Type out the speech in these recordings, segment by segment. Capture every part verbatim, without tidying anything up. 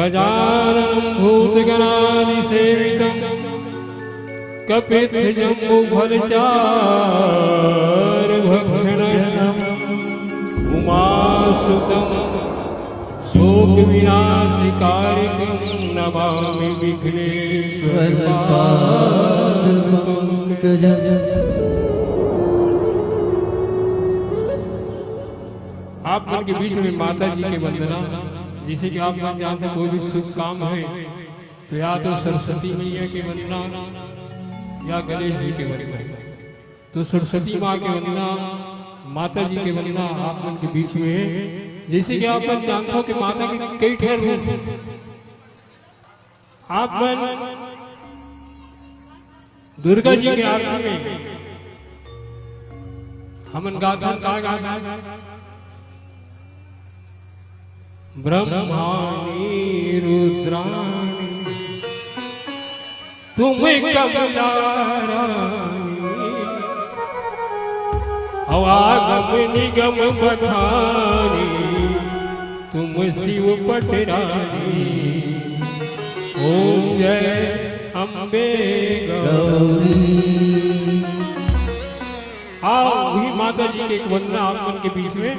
गजाननं भूतगणादिसेवितं कपित्थजम्बूफलचारुभक्षणं उमासुतं शोकविनाशकारिकं नमामि विघ्नेश्वर पादपंकजम्। आप मन के बीच में माता जी के वंदना, जैसे कि आप मन जानते, कोई भी शुभ काम है तो या तो सरस्वती मैया के वंदना या गणेश जी के वंदना। तो सरस्वती माँ के वंदना, माता जी के वंदना आप मन के बीच में है। जैसे कि आप मन जानते हो कि माता के कई ठे रूप हैं। आप मन दुर्गा जी के आरती में हमन गाथन, का गाथन? ब्रह्माणी रुद्राणी तुम कमला रानी, अव आगम निगम बखानी तुम शिव पटरानी। ओम जय अम्बे गौरी। आओ, वही माता जी के एक वंदना आप मन के बीच में।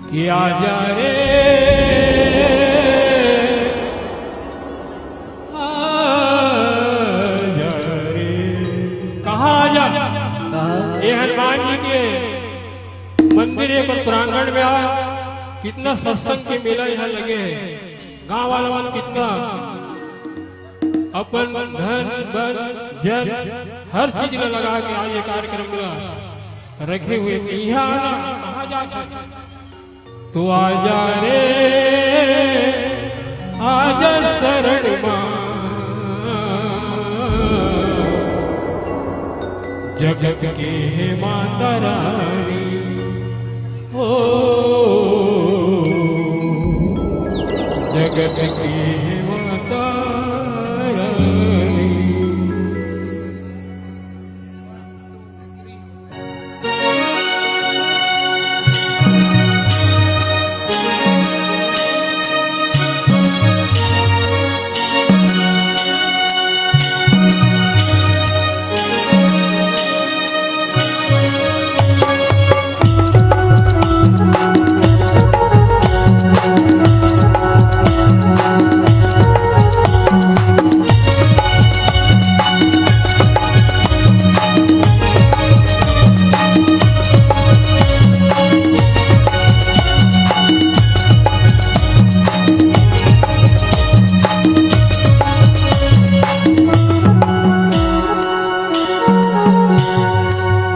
कि आजा रे, आजा रे। कहाँ आजा? कहाँ? ये हनुमान जी के मंदिर है, कुछ प्रांगण में आ, कितना सत्संग के मेला यहाँ लगे हैं, गांव वाला वाला कितना अपन धन, बन, जन, हर चीज ला लगा के आज ये कार्यक्रम ला रखे हुए। इहाँ आना, कहाँ जाके? तो आजा रे, आजा शरण मा, जगत के हे माता रानी। ओ जगत के हे माता रानी।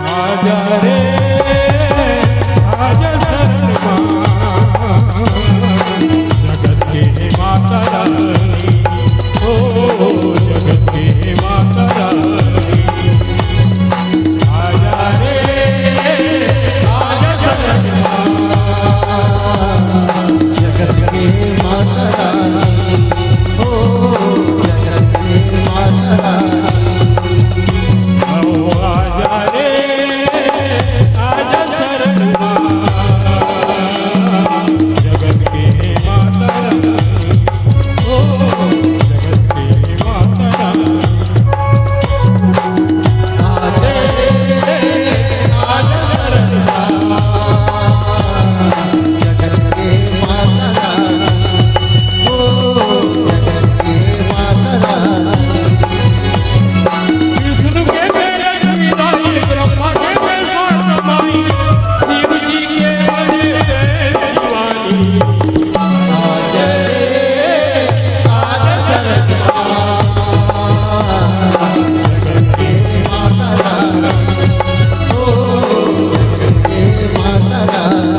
आजा रे, आजा शरण मा, जगत के माता रानी, ओ जगत के माता रानी। आजा रे, आजा शरण मा, जगत के माता रानी। ओ जगत के माता रानी। ओ आजा रे, आजा शरण मा, जगत के माता रानी। ओ जगत के माता रानी। आजा रे, आजा शरण मा, जगत के माता रानी। ओ जगत के माता रानी। विष्णु के तेज विदाई, ब्रह्मा के तेज समाई, शिव जी के बने तेज शिवानी। आजा रे, आजा शरण मा, जगत के माता रानी। ओ जगत के माता रानी।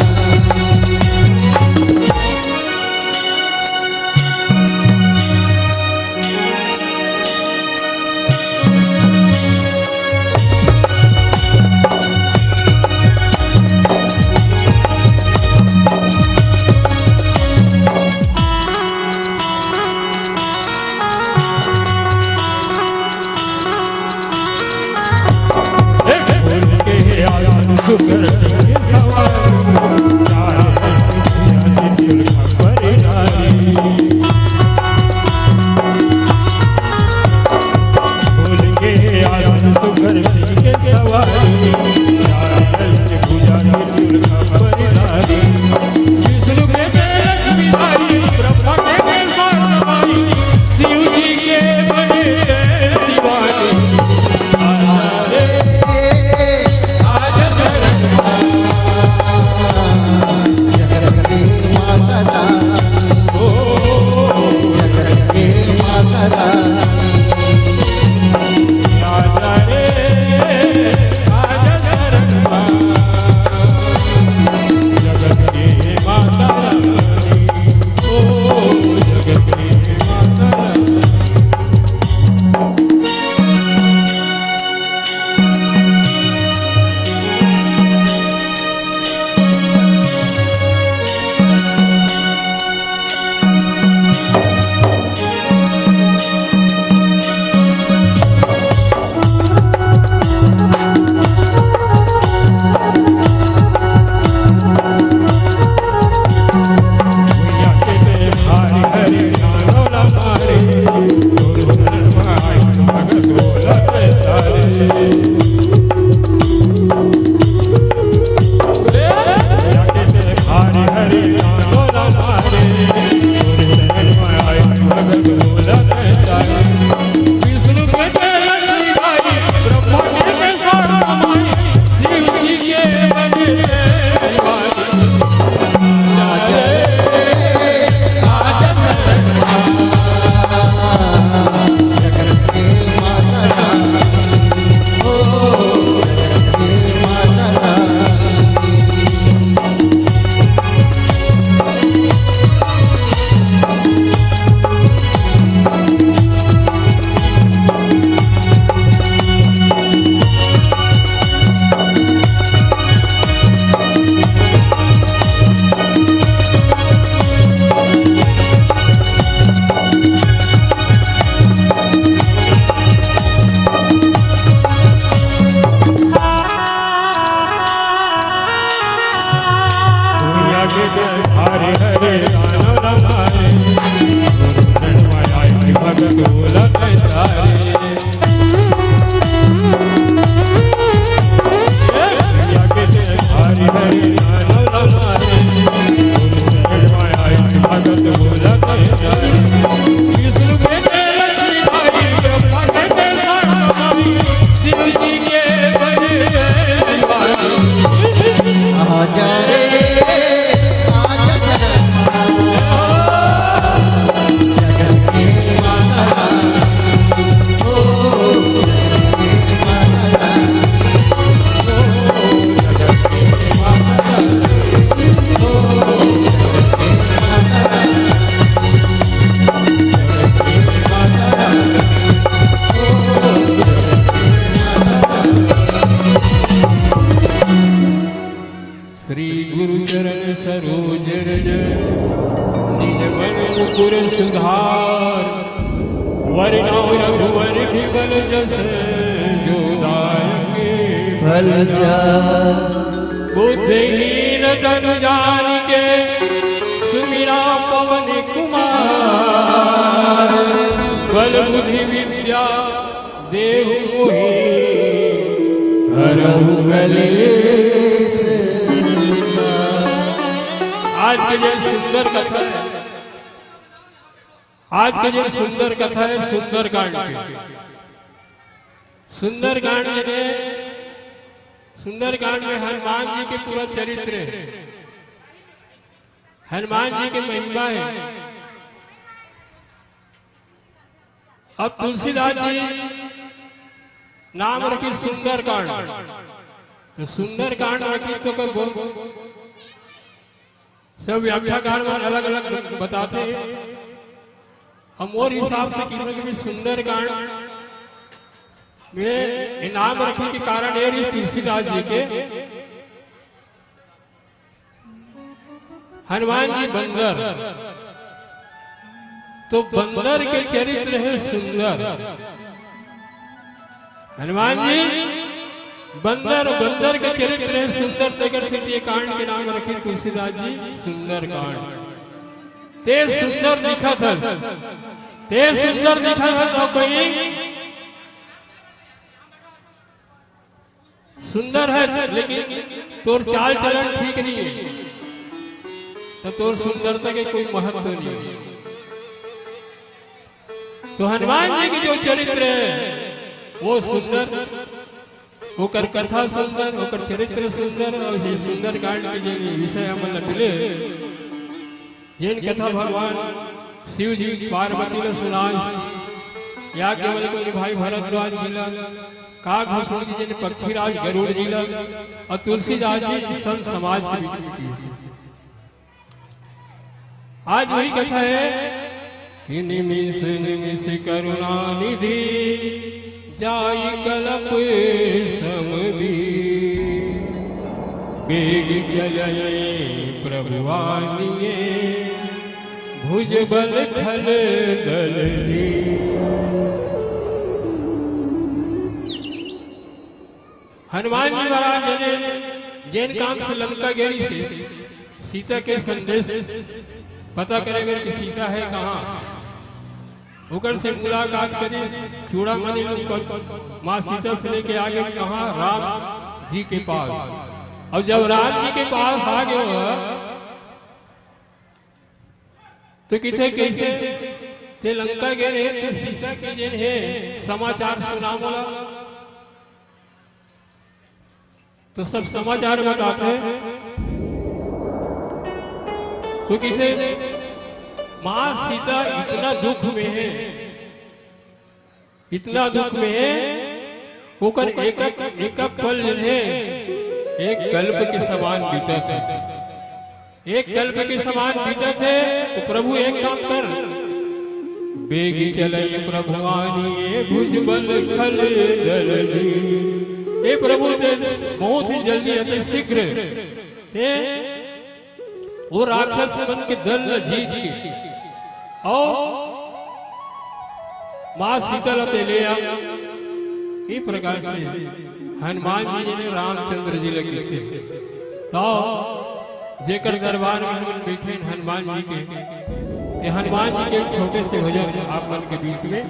जस जो दायक फल जा। बुद्धिहीन तनु जानिके सुमिरा पवन कुमार। बल बुद्धि विद्या देहु मोहि हरहु कलेश। आज के जो सुंदर कथा है, आज के जो सुंदर कथा है सुंदरकांड के। सुंदरकांड यानी सुंदरकांड में हनुमान जी के पूरा चरित्र है, हनुमान जी के महिमा है। अब तुलसीदास जी नाम रखी सुंदरकांड, तो सुंदरकांड रखी तो कब सब व्याख्याकार मन अलग-अलग बताथे। हम मोर हिसाब से किसी भी सुंदरकांड में इनाम रखे के कारण ये रही तुलसीदास जी के, हनुमान जी बंदर, तो बंदर के चरित्र है सुंदर। हनुमान जी बंदर, बंदर के चरित्र है सुंदर, तेकर सेती ये कांड के नाम रखे तुलसीदास जी सुंदरकांड। ते सुंदर दिखत हस, ते सुंदर दिखत हस, अउ कोई सुंदर है लेकिन तोर चाल चलन ठीक नहीं है, तो तोर सुंदरता के कोई महत्व नहीं है। तो हनुमान जी के जो चरित्र है वो सुंदर, ओकर कथा सुंदर, ओकर चरित्र सुंदर, और ये सुंदरकांड के जो विषय हमन ला मिले, जेन कथा भगवान शिव जी पार्वती ला सुनाय, या केवल कोई भाई भरद्वाज जी ला, काग भस्म जी जेन पक्षीराज गरुड़ जी ला, और तुलसीदास जी संत समाज के बीच में की। आज वही कथा है कि निमिष निमिष करुणा निधि जाई कलप समदी। बेग चलय प्रभु आनिये भुजबल खल दल जी। हनुमान जी महाराज जी ने जेन काम से लंका गेरी से सीता के संदेश पता करे बर कि सीता है कहाँ, ओकर से मुलाकात करी, चूड़ामणि लुकन माँ सीता से लेके आगे कहाँ, राम जी के पास। और जब राम जी के पास आ गए हो तो किथे कैसे ते लंका गए रहे तो सीता के जेन है समाचार सुना बोला, तो सब समाचार बताते हैं। तो किसे माँ सीता इतना दुख में है, इतना दुख में है, ओकर एक एक पल है एक कल्प के समान बीतत है। एक कल्प के समान बीतत है। तो प्रभु एक काम कर, बेगी चलई प्रभु आनिये भुजबल खल दल जी। हे प्रभु, ते बहुत ही जल्दी अति शीघ्र ते वो राक्षस मन के दल ल जीत के और माँ सीता ल ते ले आ। इस प्रकार से हनुमान जी ने रामचंद्र जी लगे थे। तो जेकर दरबार में हमन बैठे हैं हनुमान जी के, ये हनुमान जी के एक छोटे से भजन आप मन के बीच में।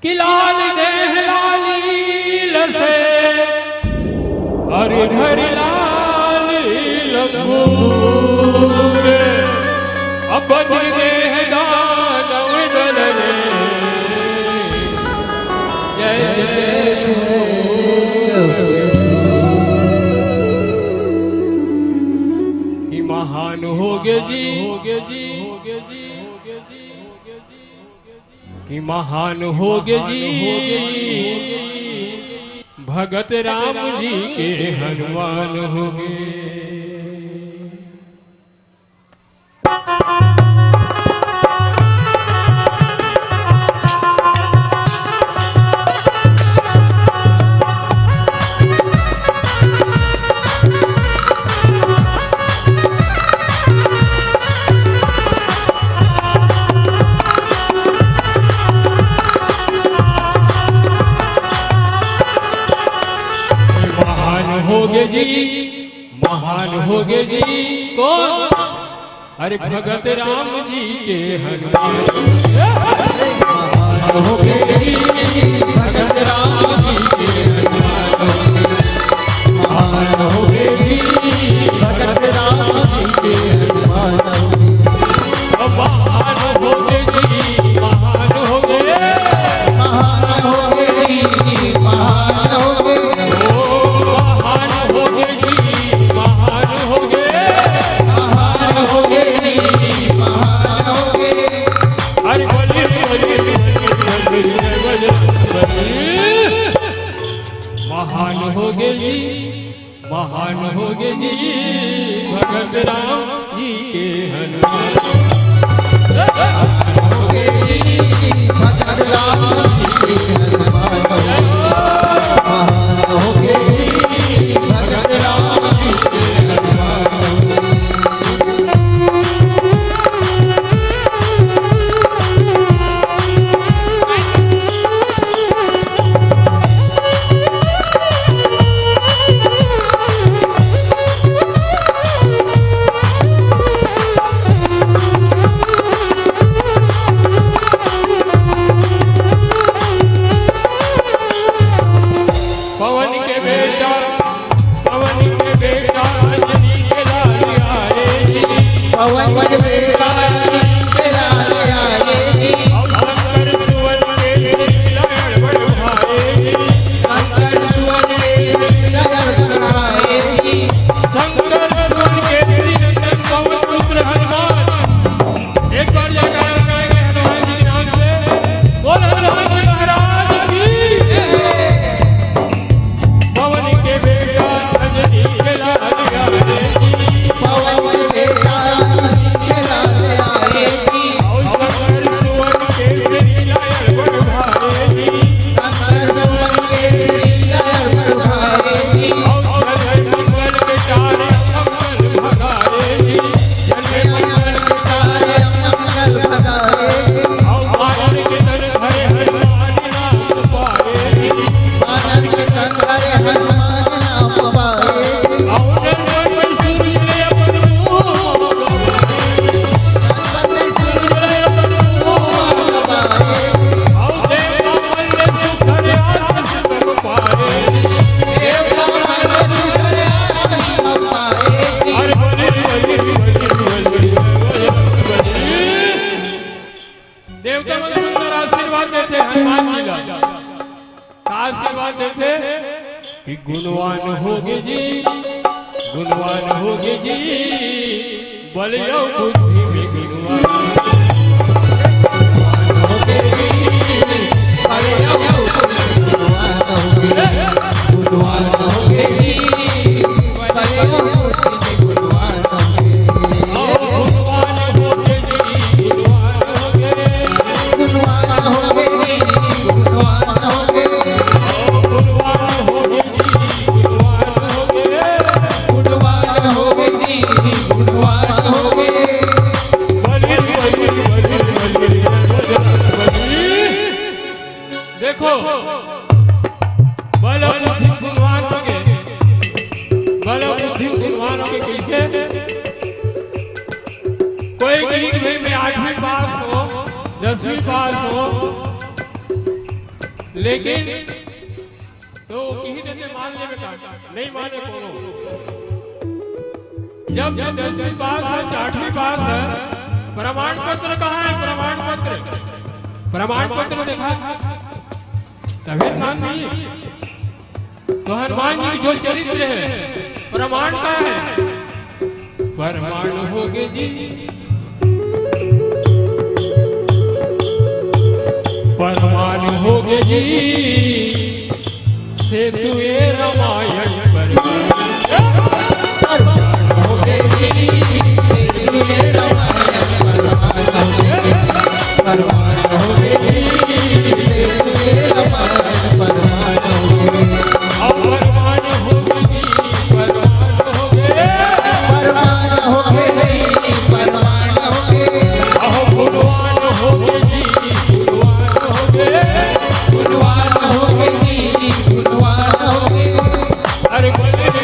कि लाल देह लाली लसे, अरे धरि लाल लंगूर। अब बदल देह दानव दल रे, जय जय कि महान हो गए जी, हो गए जी, हो गए जी। कि महान हो गए जी, भगत राम जी के हनुमान हो गए। होगे जी, महान होगे जी। कौन? अरे भगत राम जी के हनुमान। महान होगे जी, भगत राम जी के हनुमान। महान होगे जी, भगत राम जी के हनुमान। महान होगे जी, महान होगे। महान होगे जी, महान होगे। ओ, महान होगे जी, महान होगे। महान होगे जी, महान होगे। अरे बलि, बलि, बलि, बलि, बलि। महान होगे जी, महान होगे जी, भगत राम जी के हनुमान। होगे जी, भगत राम जी के हनुमान। महान होगे जी, भगत राम जी के हनुमान। पवन के बेटा, पवन के बेटा, अंजनी के लाल आए जी। पवन के बेटा, अंजनी के लाल आए जी। और शंकर सुवन के श्री नारायण बढ़ाए जी। शंकर सुवन के श्री नारायण बढ़ाए जी। शंकर सुवन के श्री नंदन पवन पुत्र हनुमान। एक बार जयकारा लगाएंगे हनुमान जी के नाम से। बोल हनुमान जी महाराज की। पवन के बेटा अंजनी के लाल आए जी। पवन के बेटा अंजनी के लाल आए जी। और शंकर सुवन के श्री नारायण बढ़ाए जी। शंकर सुवन के श्री नारायण बढ़ाए जी। और जय मंगल के चारे मंगल भगाए जी। जय मंगल के चारे मंगल भगाए जी। और मानव के तन धरे हनुमान नाम पाए जी। मानव के तन धरे हनुमान नाम पाए जी। और जंगल में सूरज ले अपन मुंह, जंगल में सूरज ले अपन मुंह पाए। और देवता मन ले सुख धरे आशीष सब पाए। देवता मन ले सुख धरे आशीष सब पाए। अरे बलि, बलि, बलि, बलि, बलि। देवता मन सुंदर आशीर्वाद देथे हनुमान जी ला। का आशीर्वाद देथे कि गुणवान होगे जी, गुणवान होगे जी, बल अउ बुद्धि में गुणवान। गुणवान होगे जी, बल अउ बुद्धि में गुणवान होगे। गुणवान होगे जी, बल अउ बुद्धि में गुणवान होगे। अहो गुणवान होगे जी, गुणवान होगे। गुणवान होगे जी, गुणवान होगे। अहो गुणवान होगे जी, गुणवान होगे। गुणवान होगे जी, गुणवान होगे। बलि, बलि, बलि, बलि, बलि। देखो, बल अउ बुद्धि गुणवान होगे, बल अउ बुद्धि गुणवान होगे। कइसे? कोई कही कि भाई मैं आठवीं पास हों, दसवीं पास हों, लेकिन तो किही जैसे मान लेबे का, नहीं माने कोनो। जब जब दसवीं पास है, आठवीं पास है, प्रमाण पत्र कहाँ है? प्रमाण पत्र, प्रमाण पत्र देखा, तभी ध्यान नहीं। तो हनुमान जी के जो चरित्र है, प्रमाण का है, प्रमाण होगे जी, प्रमाण होगे जी, सेतु ए रामायण पर। परवान होगे जी, सेतु ए रामायण परवान होगे। परवान होगे जी, सेतु ए रामायण परवान होगे। अहो परवान होगे जी, परवान होगे। परवान होगे जी, परवान होगे। अहो गुणवान होगे जी, गुणवान होगे। गुणवान होगे जी, गुणवान होगे। अरे बलि,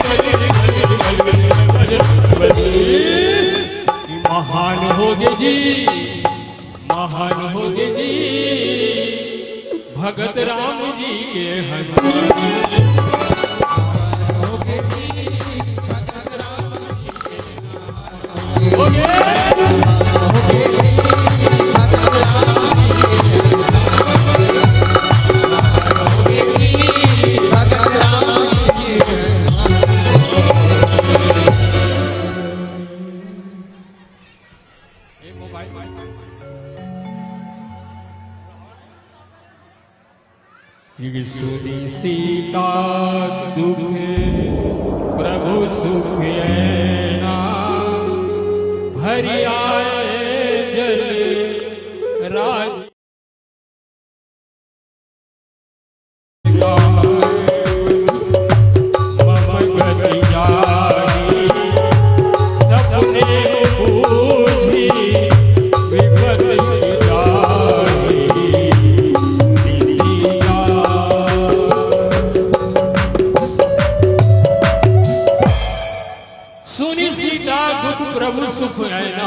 प्रभु सुख है ना।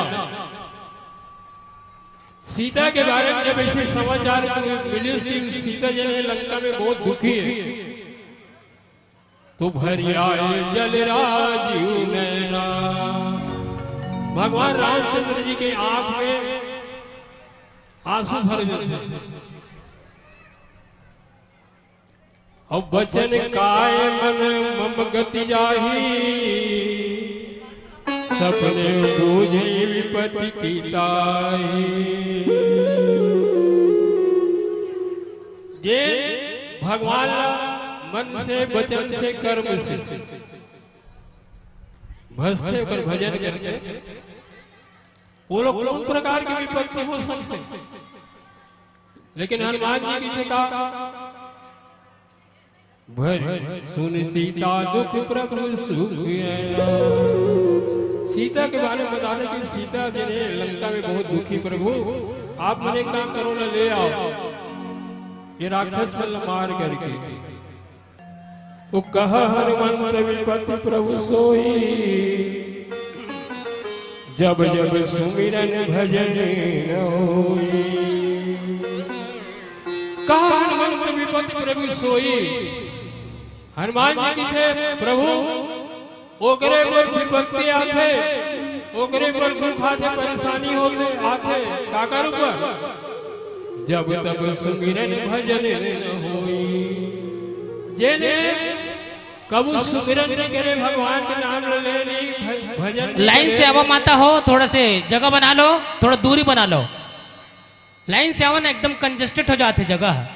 सीता के बारे में जब ऐसे समाचार मिलिस कि सीता जने लंका में बहुत दुखी है, तो भरि आए जल राजीव नैना। भगवान रामचंद्र जी के आंख में आंसू भर जाते। अब बचन काय मन मम गति जाही, सपने बूझे विपत्ति की ताही। जे भगवान ला मन से, वचन से, कर्म से भजथे, ओकर भजन करके, वो लोग कौन प्रकार की विपत्ति हो सकते? लेकिन हनुमान जी की जगह भरि सुनि सीता दुख प्रभु सुख एना। सीता के बारे में बता दें कि सीता जी ने लंका में बहुत दुखी, "प्रभु, आप मन एक काम करो ना, ले आओ ये राक्षस मन ला मार करके।" तो कहा हनुमंत विपति प्रभु सोई, जब जब सुमिरन भजन न होई। कहा हनुमंत विपति प्रभु सोई, हनुमान जी कथे, "प्रभु, ओकरे ऊपर विपत्ति आथे, ओकरे ऊपर दुख आथे, परेशानी होथे, आथे, काकर ऊपर? जब तब सुमिरन भजन न होई।" जेने कबू सुमिरन नहीं करे, भगवान के नाम ले ले नहीं, भ-, भजन नहीं लाइन करे। से आवा माता हो, थोड़ा से जगह बना लो, थोड़ा दूरी बना लो। लाइन से आवा ना, एकदम कंजेस्टेड हो जाते जगह।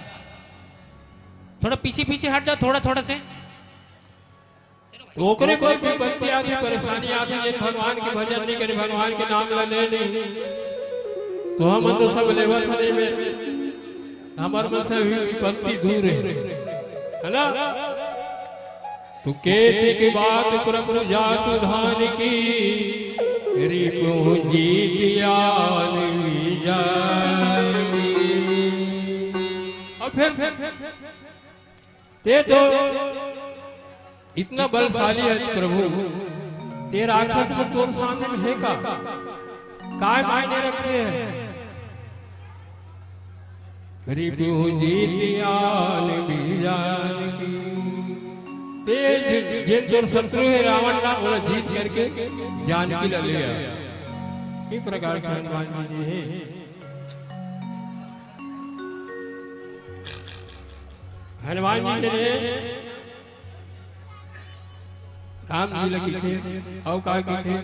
थोड़ा पीछे पीछे हट जाओ, थोड़ा थोड़ा से। तो ओकरे कोई विपत्ति आथे, परेशानी आथे, जे भगवान के भजन नहीं करे, भगवान के नाम ला ले नहीं, तो हम तो सब लेवत हन एमे, हमर मन से भी विपत्ति दूर है, है ना? तो केतिक बात प्रभु जातु धान की, रिपुहु जीति आन लीजान की। और फिर, फिर ते तो इतना बलशाली है प्रभु, ते राक्षस में तोर सामने में है का? काय मायने रखते हैं? रिपुहु जीति आन लीजान की। ते जे तोर शत्रु है रावण ला, ओला जीत करके जानकी ला ले आ। इस प्रकार से हनुमान जी है। हनुमान जी के लिए राम जी ला कथे, अउ का कथे,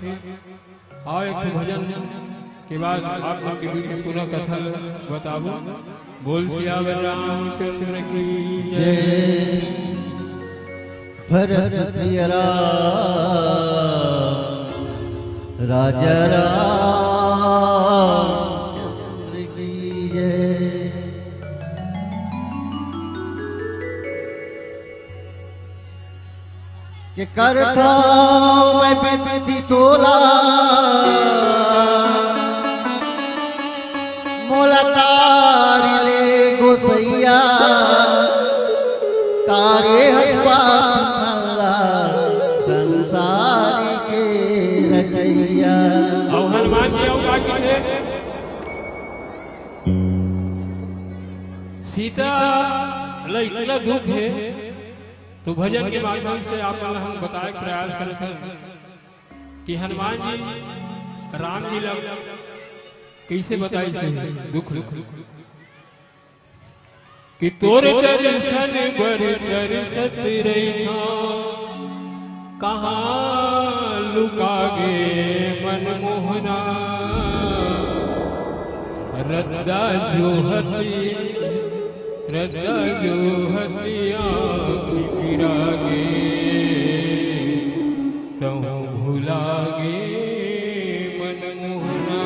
अउ एक ठो भजन के बाद आप लोग के बीच में पूरा कथा बताबो। बोल सियावर रामचंद्र की जय। जय। भरत प्रिय राम, राजा रामचंद्र की जय। के करथौं मैं बिनती तोला, मोला तार ले गोसैया, तारे हस पार संसार के रचैया। अउ हनुमान जी अउ का कथे? सीता ला इतना दुख है, तो भजन के माध्यम से आप मन ला हम बताए के प्रयास करत हन कि हनुमान जी राम जी ला कइसे बताइस हे दुख ल। कि तोर दर्शन बर तरसत रहिथौं, कहाँ लुका गे मन मोहना। रद्दा जोहती, रद्दा जोहती आँखी पिरा गे, तहूँ भुला गे मन मोहना।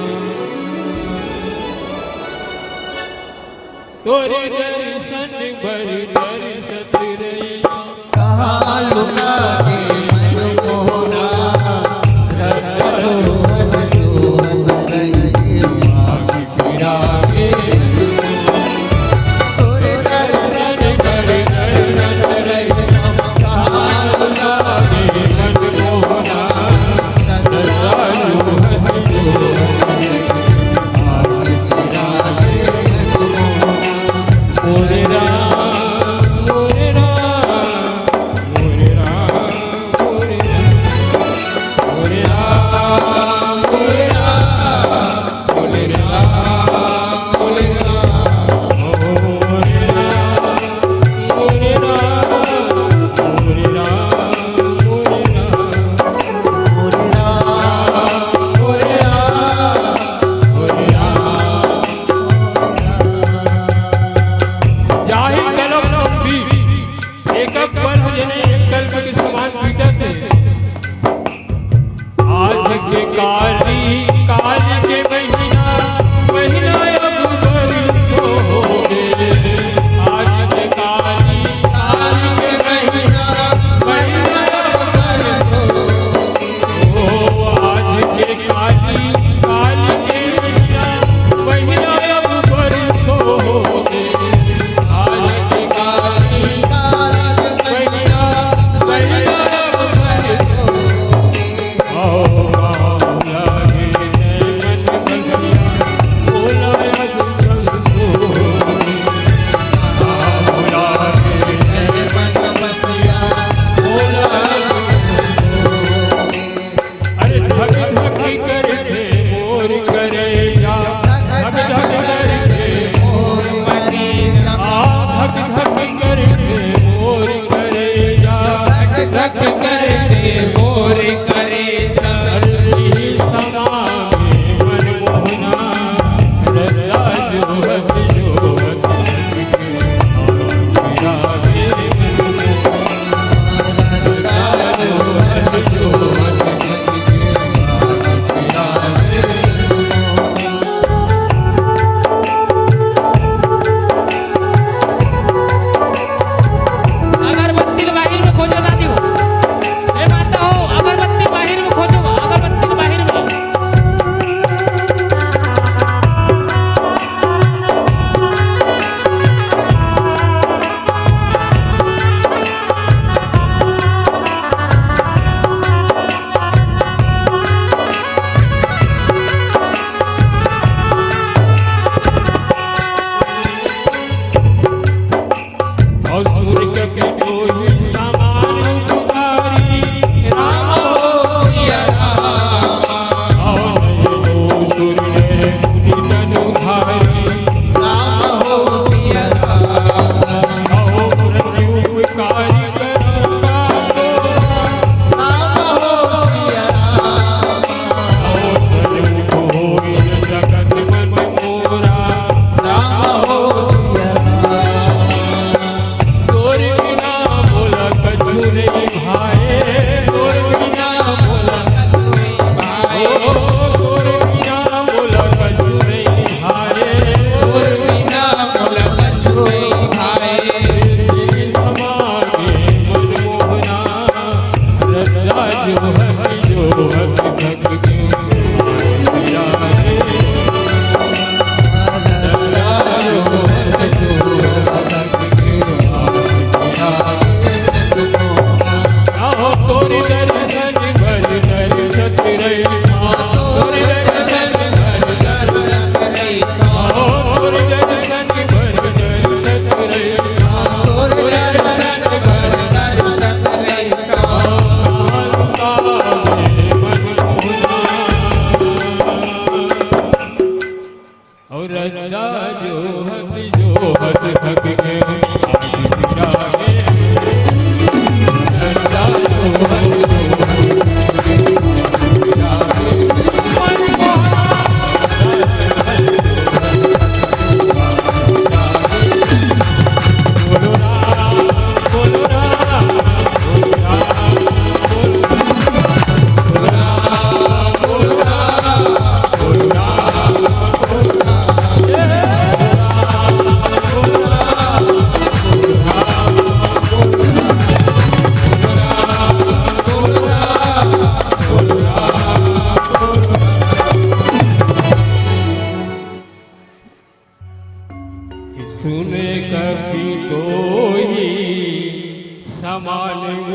तोर दर्शन बर तरसत रहिथौं। कहाँ लुका गे मन मोहना, रद्दा जोहत जोहत रहिथौं, आँखी पिरा गे। तोर दर्शन बर तरसत रहिथौं, कहाँ लुका गे मन मोहना, रद्दा जोहत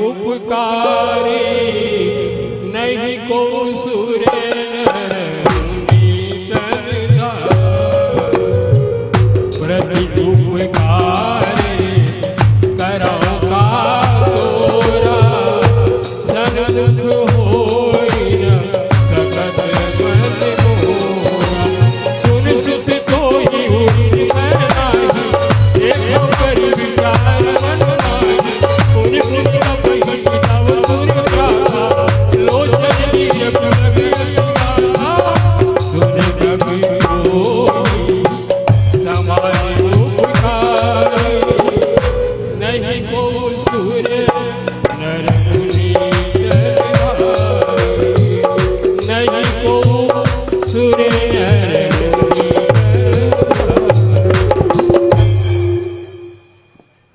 उपकारी, नहीं को सुर नर मुनि तन धार। प्रति उपकारी, करौ का तोरा, सन्मुख होई न सकत मन मोरा। सुन सुत तोहि उठि मैं नाही, देखौ करि विचार मन माही। पुनि पुनि अबहि तव सुर गाथा, लोचन नीर पुलक अति गाथा। सुन कवि कोई समान उपकारी, नहीं को सुर नर मुनि तन धार। नहीं को सुर नर मुनि तन धार।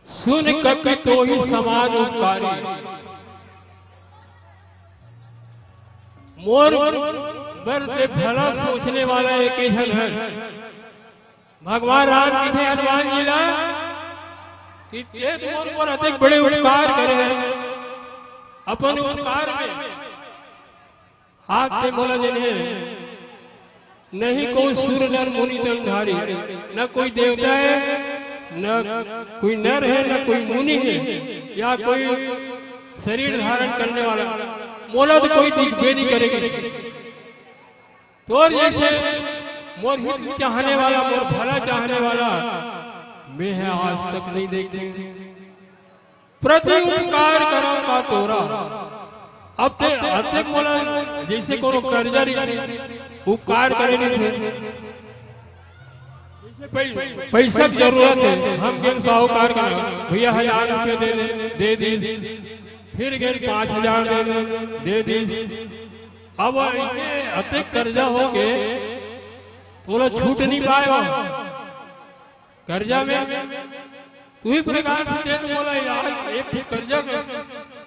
सुन कवि तोहि समान उपकारी। मोर बर ते भला सोचने वाला एक ही झन हर। भगवान राम कथे हनुमान जी ला कि ते तो मोर ऊपर अतेक बड़े उपकार करे है, अपन उपकार में आज ते मोला जेन हे, नहीं कोई सुर नर मुनि तन धारी, न कोई देवता है, न कोई नर है, न कोई मुनि है, या कोई शरीर धारण करने वाला, मोला तो कोई दिखबे नहीं करेगा। तोर जैसे मोर हित चाहने वाला, मोर भला चाहने वाला मैं ह आज तक नहीं देखे। प्रति उपकार करौ का तोरा। अब ते, अब ते मोला जैसे कोनो कर्जा रहिथे, उपकार करे रहिथे, जैसे पै-, पैसा के जरूरत है, हम गेन साहूकार करा, भैया हजार रुपये दे दे, दे दी, फिर गेन पाँच हजार दे दे, दे दी। अब ऐसे अतेक कर्जा हो गए, तोला छूट नहीं पाए हो कर्जा में। तू ही प्रकार से दे तो बोला यार, एक ठो कर्जा कर,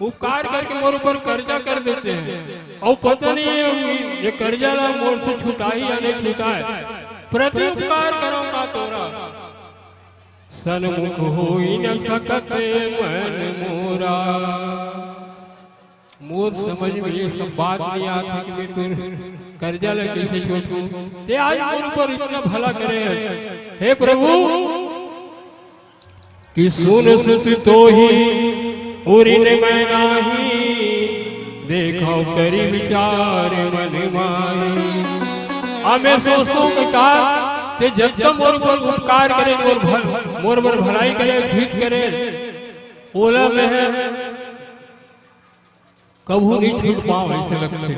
उपकार करके मोर ऊपर कर्जा कर देते हैं, और पता नहीं है ये कर्जा ला मोर से छुटाही या नहीं छुटाए। प्रति उपकार करौ का तोरा, सन्मुख होई न सकत मन मोरा। मोर समझ में ये सब बात नहीं आती कि मैं तोर कर्जा ला कैसे छुटाऊं। ते आज मोर ऊपर इतना भला करे है। हे प्रभु, कि सुन सुत तोहि उरिन मैं नाही, देखौ करि विचार मन माही। अब मैं सोचता हूँ कि का ते जतका मोर ऊपर उपकार करे, मोर भल-, मोर बर भलाई करे, हित करे, ओला मैं कभू नहीं छूट पाऊं, ऐसे लगथे।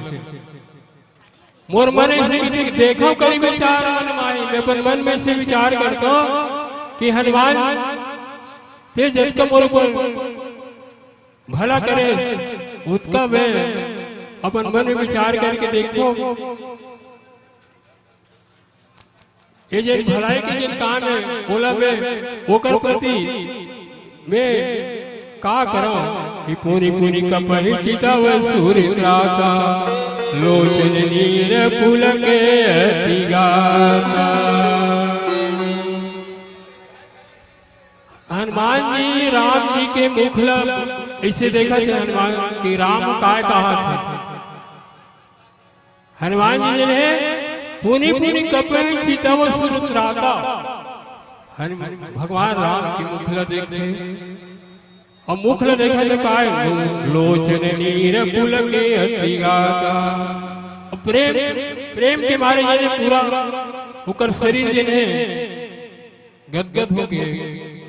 मोर मन ऐसे कि देखौ करि विचार मन माही, मैं अपन मन में से विचार करता हूँ कि हनुमान ते जतका मोर ऊपर भला करे, उतका मैं अपन मन में विचार करके देखो। ये जेन भलाई के जेन काम है, ओला मैं ओकर प्रति मैं का करौं कि पुनि पुनि कपहि चितव सुर त्राता, लोचन नीर पुलक अति गाता। हनुमान जी राम जी के मुख ला ऐसे देखत हे हनुमान कि राम काय कहा थे। हनुमान जी जेन हे पुनि पुनि कपहि चितव सुर त्राता। हनु-, भगवान राम के मुख ला देखथे, अउ मुख ला देखथे काय, लो-, लोचन नीर पुलक अति गाता। अउ प्रेम, प्रेम के मारे जेन हे पूरा ओकर शरीर जेन हे गदगद हो गए,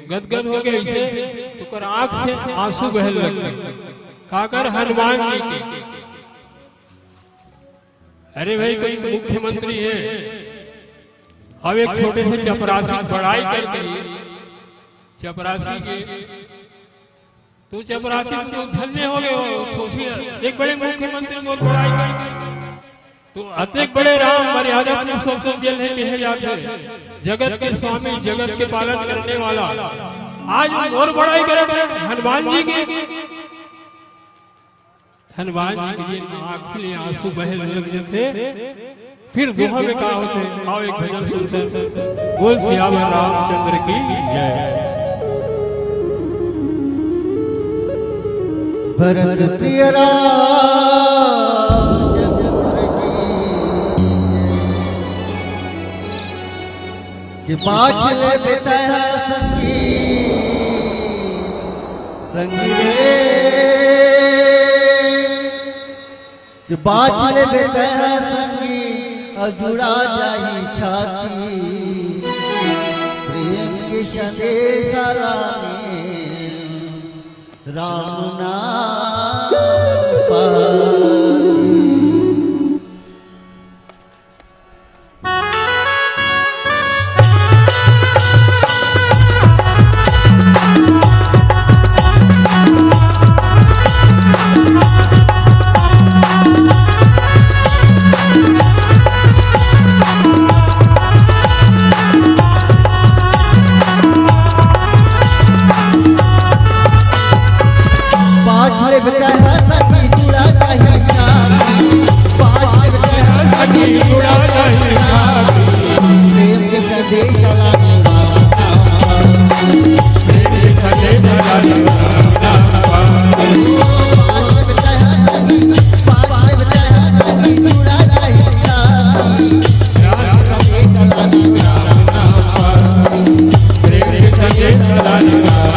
गदगद हो गए ऐसे, तो ओकर आंख से आंसू बहन लग गए। काकर हनुमान जी के। अरे भाई, कोई मुख्यमंत्री है, अब एक छोटे से चपरासी की बड़ाई कर दी, चपरासी के, तो चपरासी तो धन्य हो गए हो, सोचिए, एक बड़े मुख्यमंत्री बहुत बड़ाई कर दी। तो अतेक बड़े राम मर्यादा पुरुषोत्तम जेन हे कहे जाते, जगत के स्वामी, जगत के पालन करने वाला, आज मोर बड़ाई करे हनुमान जी की। हनुमान जी के आंखी ले आंसू बहे लग जथे। फिर दोहा में का होथे, आओ एक भजन सुनते हैं। बोल सियावर रामचंद्र की जय। भरत प्रिय राम चंद्र की, कि बाँच ले बेटा संगी, संगी रे, कि बाँच ले बेटा संगी, अउ जुड़ा जाही छाती। प्रेम के संदेश लाने राम नाम पाए। पाँच ले बेटा है सखी जुड़ा जाही छाती। पाँच ले बेटा है सखी जुड़ा जाही छाती। प्रेम के संदेश लाने वाला। प्रेम के संदेश लाने वाला। पाँच ले बेटा है सखी, पाँच ले बेटा है सखी जुड़ा जाही छाती। प्रेम के संदेश लाने वाला। प्रेम के संदेश लाने वाला।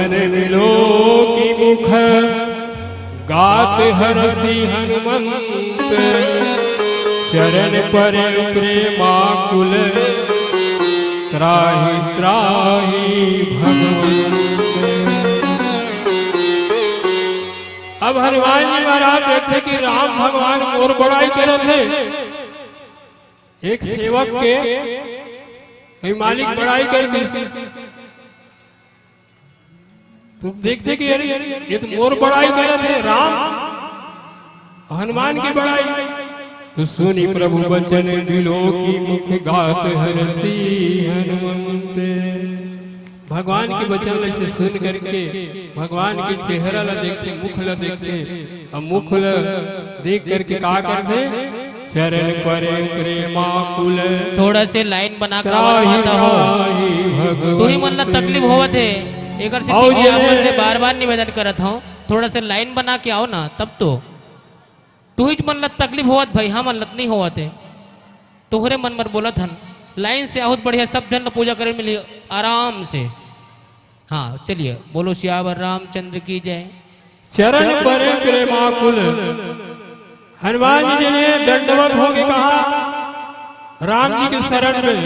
मिलो की मुख गात हरषि हनुमंत, चरण परे प्रेमाकुल, त्राहि त्राहि भगवंत। अब हनुमान जी महाराज देखथे कि राम भगवान मोर बड़ाई करत हे। एक सेवक के कोई मालिक बड़ाई कर दी, तो देखथे कि अरे, ये तो मोर बड़ाई करत हे राम, हनुमान की बड़ाई। तो सुनि प्रभु बचन बिलोकि मुख गात हरषि हनुमंत। भगवान के बचन ल से सुन करके भगवान के चेहरा ला देखथे, मुख ला देखथे, अउ मुख ला देख करके का करथे? चरण परे प्रेमाकुल। थोड़ा से लाइन बना के त्राहि आवत हो। त्राहि भगवंत। तुही मन ला तकलीफ होवत हे, एकर सेती अउ मैं आप मन से बार-बार निवेदन करत हूँ, थोड़ा से लाइन बना के आओ ना, तब तो। तुहीच मन ला तकलीफ होवत भाई, हमन ला नइ होवत हे। तोहरे मन बर बोलत हन, लाइन से आहुत बढ़िया सब झन ला पूजा करे मिली आराम से। हाँ, चलिए, बोलो सियावर रामचंद्र की जय। चरण परे प्रेमाकुल। हनुमान जी ने दंडवत होके कहा, राम जी के शरण में,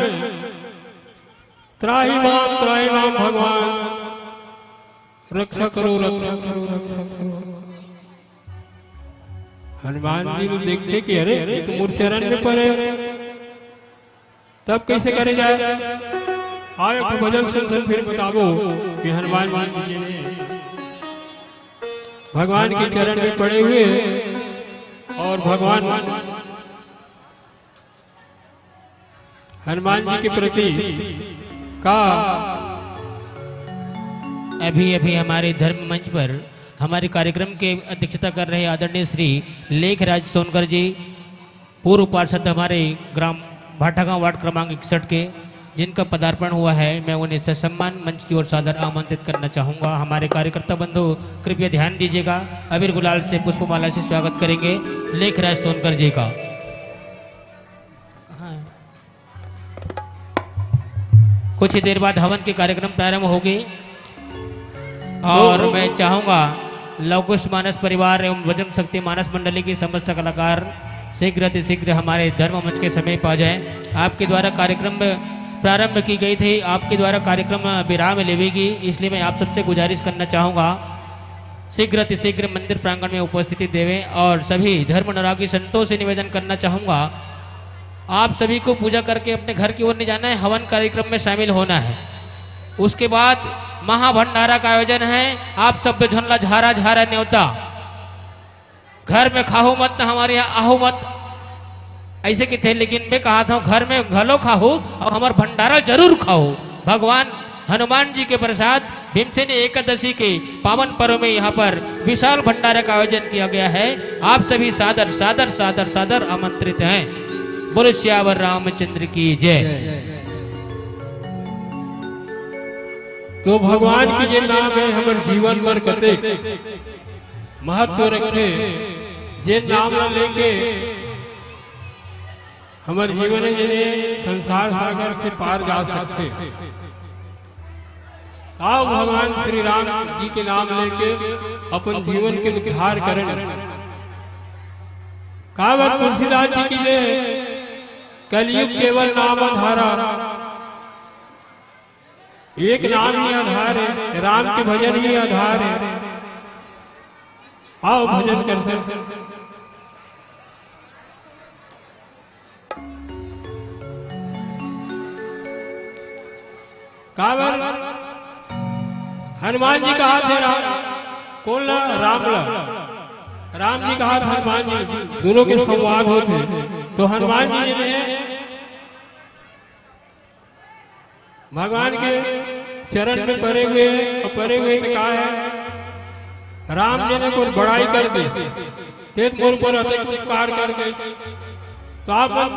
त्राहि माम, त्राहि माम भगवान, रक्षा करो, रक्षा करो, रक्षा करो। हनुमान जी देखथे कि अरे, ये तो मोर चरण में परे। तब कैसे करे जाए? आए तो भजन सुन सुन फिर बताबो कि हनुमान जी भगवान के चरण में पड़े हुए और भगवान हनुमान जी के प्रति का अभी अभी हमारे धर्म मंच पर हमारे कार्यक्रम के अध्यक्षता कर रहे आदरणीय श्री लेखराज सोनकर जी, पूर्व पार्षद हमारे ग्राम भाटागांव वार्ड क्रमांक इकसठ के, जिनका पदार्पण हुआ है, मैं उन्हें ससम्मान मंच की ओर सादर आमंत्रित करना चाहूंगा। हमारे कार्यकर्ता बंधु कृपया ध्यान दीजिएगा, अबीर गुलाल से पुष्पमाला से स्वागत करेंगे लेखराज सोनकर जी का। हाँ। कुछ ही देर बाद हवन के कार्यक्रम प्रारंभ होगी और मैं चाहूंगा लवकुश मानस परिवार एवं वज्रम शक्ति मानस मंडली की समस्त कलाकार शीघ्र अति शीघ्र हमारे धर्म मंच के समीप आ जाए। आपके द्वारा कार्यक्रम प्रारंभ की गई थी, आपके द्वारा कार्यक्रम विराम लेवेगी, इसलिए मैं आप सबसे गुजारिश करना चाहूंगा शीघ्र अति शीघ्र मंदिर प्रांगण में उपस्थिति देवें और सभी धर्म अनुरागी संतों से निवेदन करना चाहूंगा, आप सभी को पूजा करके अपने घर की ओर नहीं जाना है, हवन कार्यक्रम में शामिल होना है। उसके बाद महाभंडारा का आयोजन है। आप सब झन ला झारा झारा न्योता, घर में खाहू मत, न हमारे यहाँ आहू मत, ऐसे की थे, लेकिन मैं कहा था घर में घलो खाहू और हमार भंडारा जरूर खाहू। भगवान हनुमान जी के प्रसाद भीमसेनी एकादशी के पावन पर्व में यहाँ पर विशाल भंडारा का आयोजन किया गया है। आप सभी सादर सादर सादर सादर आमंत्रित हैं। बोलो सियावर रामचंद्र की जय। तो भगवान के जे नाम है हमर जीवन बर कतेक महत्व रखे, जे नाम ला लेके हमर जीवन हे जेने संसार सागर से पार जा सकथे। आओ भगवान श्री राम जी के नाम लेके अपन जीवन के उद्धार करन। काबर तुलसीदास जी की जय, कलयुग केवल नाम आधारा, एक नाम ही आधार है, राम के भजन ही आधार है। आओ भजन करते हैं। काबर हनुमान जी कहा थे राम, कौन ला? राम ला। राम जी कहा था हनुमान जी, दोनों के संवाद होते, तो हनुमान जी ने भगवान के चरण में परे हुए, और परे हुए में कहा है, राम जी ने कुछ बड़ाई कर दी, तेत मोर पर अतेक उपकार कर दे। तो आप मन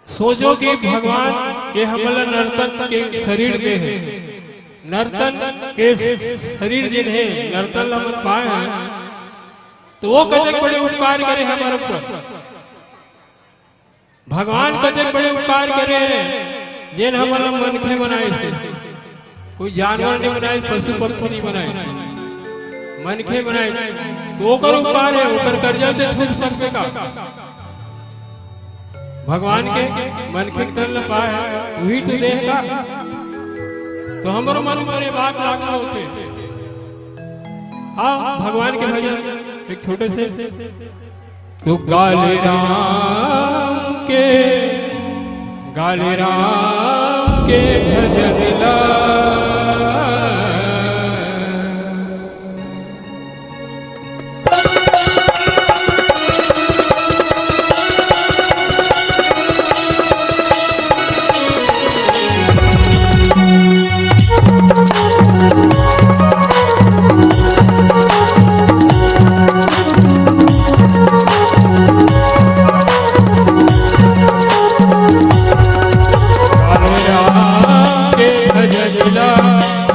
सोचो कि भगवान ये हमला नर्तन के शरीर दे हे, नर्तन के शरीर जिन्हें नर्तन ला हमन पाए हैं, तो वो कतेक बड़े उपकार करे हमारे ऊपर। भगवान कतेक बड़े उपकार करे हे, जेन हमला मनखे बनाए थे। कोई जानवर नहीं बनाए, पशु पक्षी नहीं बनाए, मनखे बनाए, तो ओकर उपकार है, ओकर कर्जा से छूट सकबे का? भगवान के मनखे के तन ल पाए, वही तो देह का। तो हमरो मन ऊपर ये बात लागू होथे। हाँ, भगवान के भजन एक छोटे से। तो गाले राम के, गाले राम के भजन ला।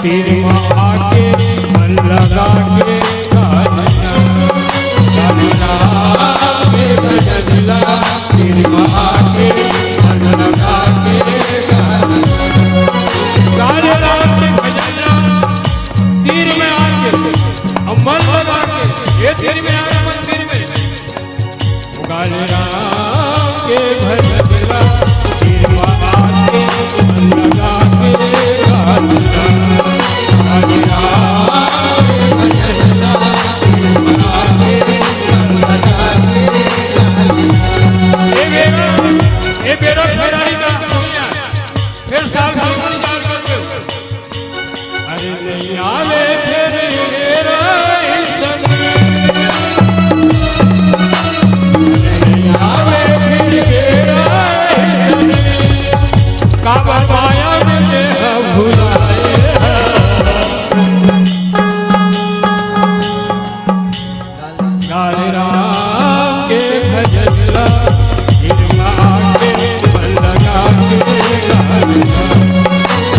तीर मा आके मन लगा के गाना। गाना के भजन ला, तीर मा आके मन लगा के गाना। गाने राम के भजन ला, तीर में आके, अब मन लगा के, ये तीर में आया, मन तीर में। गाने राम के भजन ला, तीर मा आके मन लगा के गाना। गाने राम के भजन ला, तीर मा आके मन लगा के गाना। ए बेरा, ए बेरा फेराई का, फेर साल भर इंतजार करके। अरे नहीं आवे फिर मेरा इंसान। नहीं आवे फिर मेरा इंसान। काबर माया में तेरा भुलाए। गाल राम के भजन ला, गिरमा के मन लगा के गाल राम।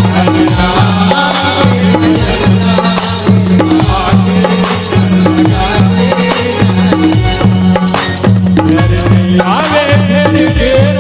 गाल राम के भजन ला, गिरमा के मन लगा के गाल राम। घर नहीं आवे फिर तेरा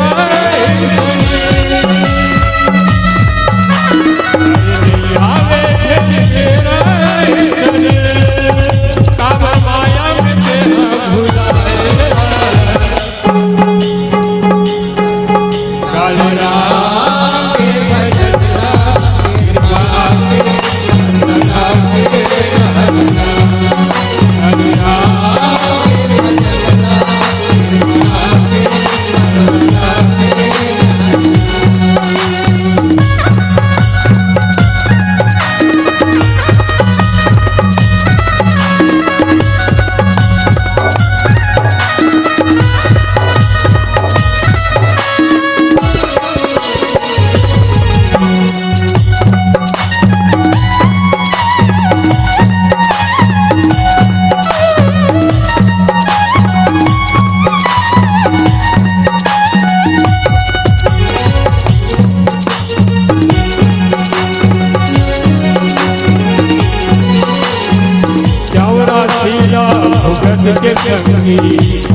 चौरासी ला भुगत के संगी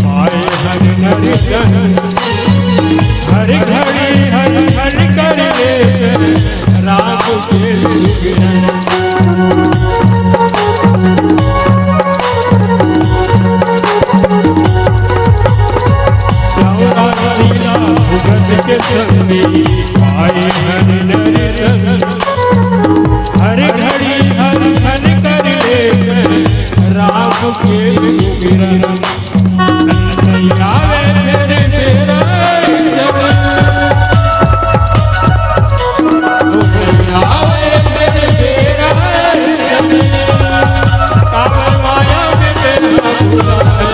पाए हर नर जन। हर घड़ी हर क्षण कर ले राम के सुमिरन। चौरासी ला भुगत के संगी पाए हर नर जन। हर घड़ी हर क्षण कर ले राम के सुमिरन। नहीं आवे फिर तेरा जब। नहीं आवे फिर तेरा जब। काबर माया में तेरा भुलाए।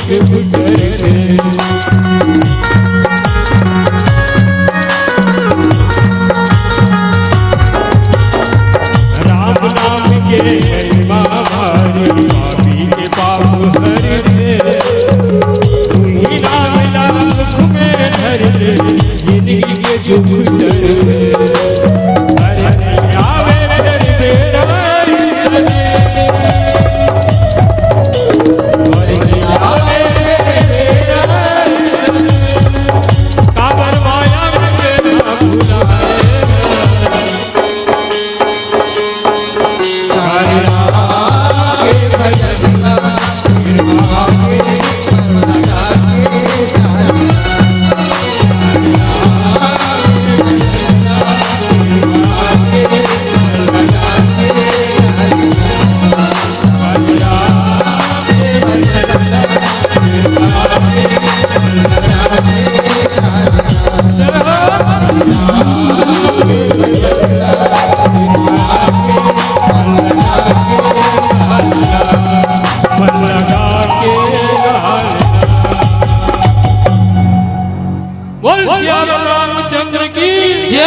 चुप करके। राम नाम के महिमा भारी, पापी के पाप हर दे। तू ही नाम लाख में धर दे, जिंदगी के दुख हर दे। अरे आवे तेरे बेरा बोल सियावर रामचंद्र की जय।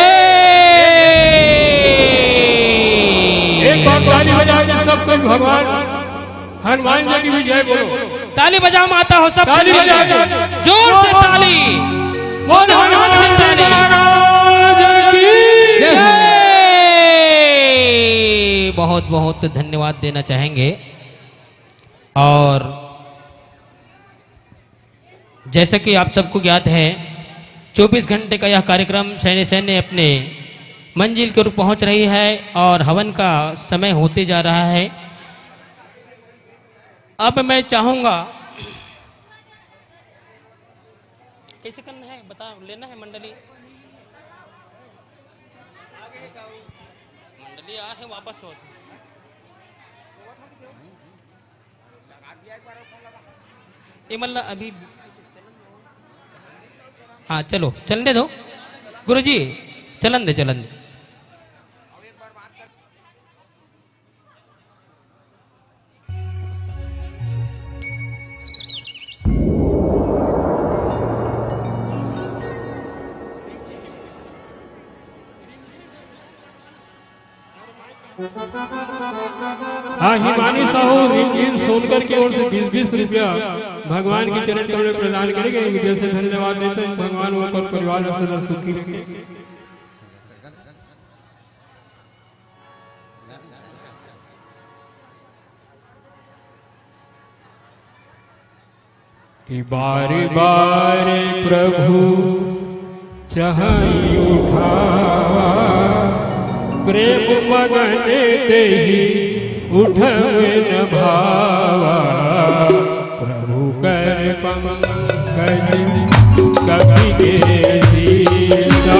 एक बार ताली बजा के सब कोई भगवान हनुमान जी की भी जय बोलो। ताली बजाओ माता हो सब ताली बजा के। जोर से ताली। बोल हनुमान जी की जय। बहुत बहुत धन्यवाद देना चाहेंगे। और जैसा कि आप सबको ज्ञात है, चौबीस घंटे का यह कार्यक्रम सैन्य सैन्य अपने मंजिल की ओर पहुंच रही है और हवन का समय होते जा रहा है। अब मैं चाहूंगा, कैसे करना है बता, लेना है मंडली, मंडली आ है वापस होती। ये मतलब अभी, हाँ चलो चलने दो गुरुजी, चलन दे चलन दे। हाँ, हिमानी साहू रिमझिम सोनकर की ओर से बीस बीस रुपया भगवान के चरण कमल में प्रदान करे गए। हृदय से धन्यवाद देते हैं। भगवान ओकर परिवार ला सदा सुखी रखे। कि बार बार प्रभु चहई उठावा, प्रेम मगन तेहि उठवे न भावा। प्रभु कर पंकज कपि के सीसा,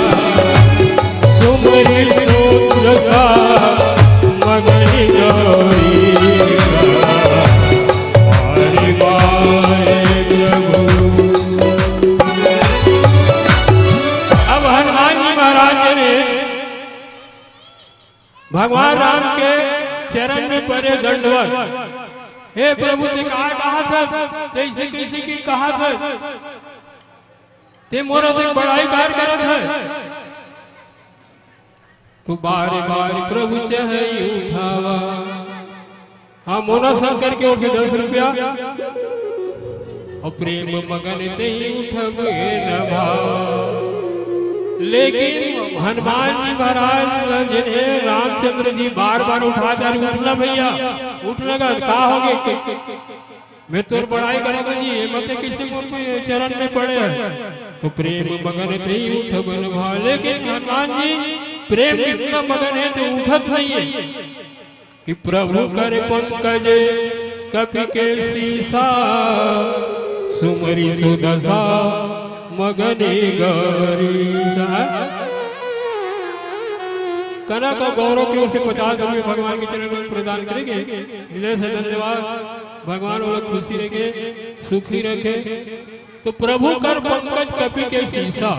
सुमरि सुदसा मगन गौरी। बार बार प्रभु। अब हनुमान जी महाराज जी ने भगवान राम के चरण में परे दंडवत, हे प्रभु, ते का कहा था, तैसे कैसे की कहा था, ते मोर अतेक बड़ाई कार करत है। तो बार बार प्रभु चहई उठावा। हाँ, मोना शंकर की ओर से दस रुपया। और प्रेम मगन तेहि उठबे न भावा। लेकिन हनुमान जी महाराज ला जिन्हें रामचंद्र जी बार बार उठा जा रहे, उठना भैया, उठना का, का हो गए? मैं तोर बड़ाई करत जी, ये मते किसी मोर पे चरण में पड़े है। तो प्रेम मगन तेहि उठबे न भावा। लेकिन हनुमान जी प्रेम इतना मगन है तो उठत नहीं है। कि प्रभु कर पंकज कपि के सीसा, सुमरि सुदसा मगन गौरी। कनक और गौरव की ओर से पचास रुपये भगवान के चरण में प्रदान करेंगे। हृदय से धन्यवाद। भगवान वो लोग खुशी रखे, सुखी रखे। तो प्रभु कर पंकज कपि के सीसा,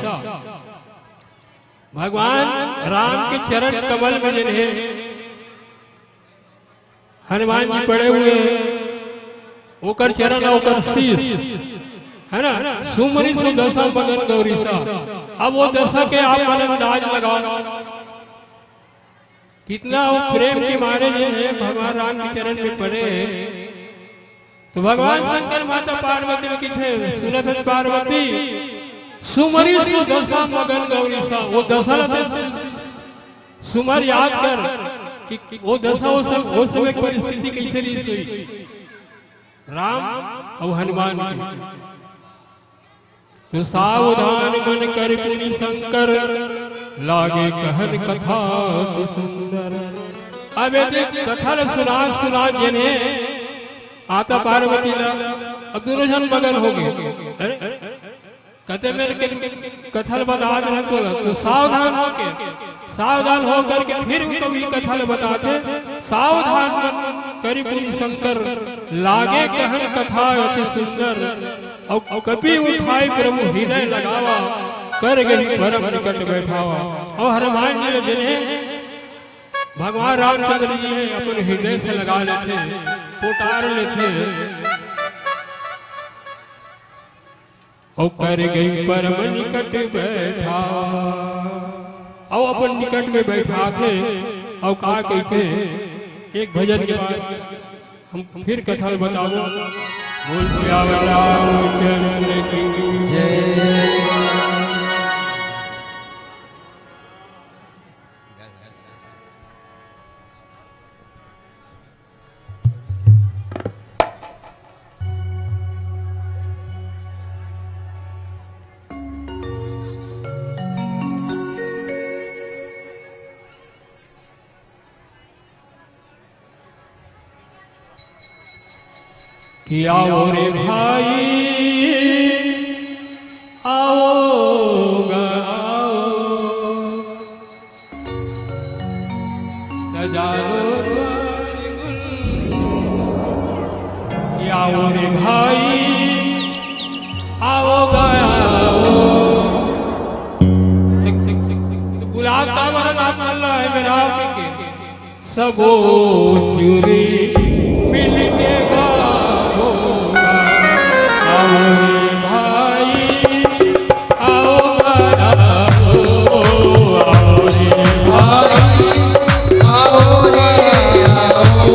भगवान राम के चरण कमल में जिन्हें हनुमान जी पड़े हुए हैं, ओकर चरण, ओकर शीश, है ना, सुमरी सो दशा मगन गौरीसा। अब वो दशा के आप मन अंदाज लगाओ, कितना वो प्रेम के मारे जो है भगवान राम के चरण में पड़े हैं। तो भगवान शंकर माता पार्वती ने किथे सुनत है, पार्वती सुमरी सो दशा मगन गौरीसा, वो दशा ला तो सुमर, याद कर कि वो दशा, वो सब, वो समय परिस्थिति कैसे रही हुई। राम और हनुमान की। तो सावधान मन कर पुनि शंकर, लागे कहन कथा अति सुंदर। अब ये देख, कथा ल सुना सुना जने आता पार्वती ला, अब दोनों जन मगन हो गए। अरे, कहते मेरे के कथा ल बता देना तो, तो सावधान होके, सावधान होकर के फिर कभी कथा ल बताते। सावधान मन करी पुनि शंकर, लागे कहन कथा अति सुंदर। और कपि उठाई प्रभु हृदय लगावा, कर गई परम निकट बैठावा। और हनुमान जी ने जिन्हें भगवान रामचंद्र जी है अपन हृदय से लगा लेते, पोटार लेते। और कर गई परम निकट बैठा, और अपन निकट में बैठाथे। और का कहते, एक भजन के बाद हम फिर कथा ल बताबो। बोल सियावर रामचंद्र की जय। कि आओ रे भाई, आओ गा, आओ। सजा लो द्वार गुल। कि आओ रे भाई, आओ गा, आओ। तो गुलाब का हमारा नाम चल रहा है मेरा आपके। सबो जुरी मिलके गावो गा। आओ रे भाई, आओ गा, आओ, आओ रे भाई, आओ रे, आओ,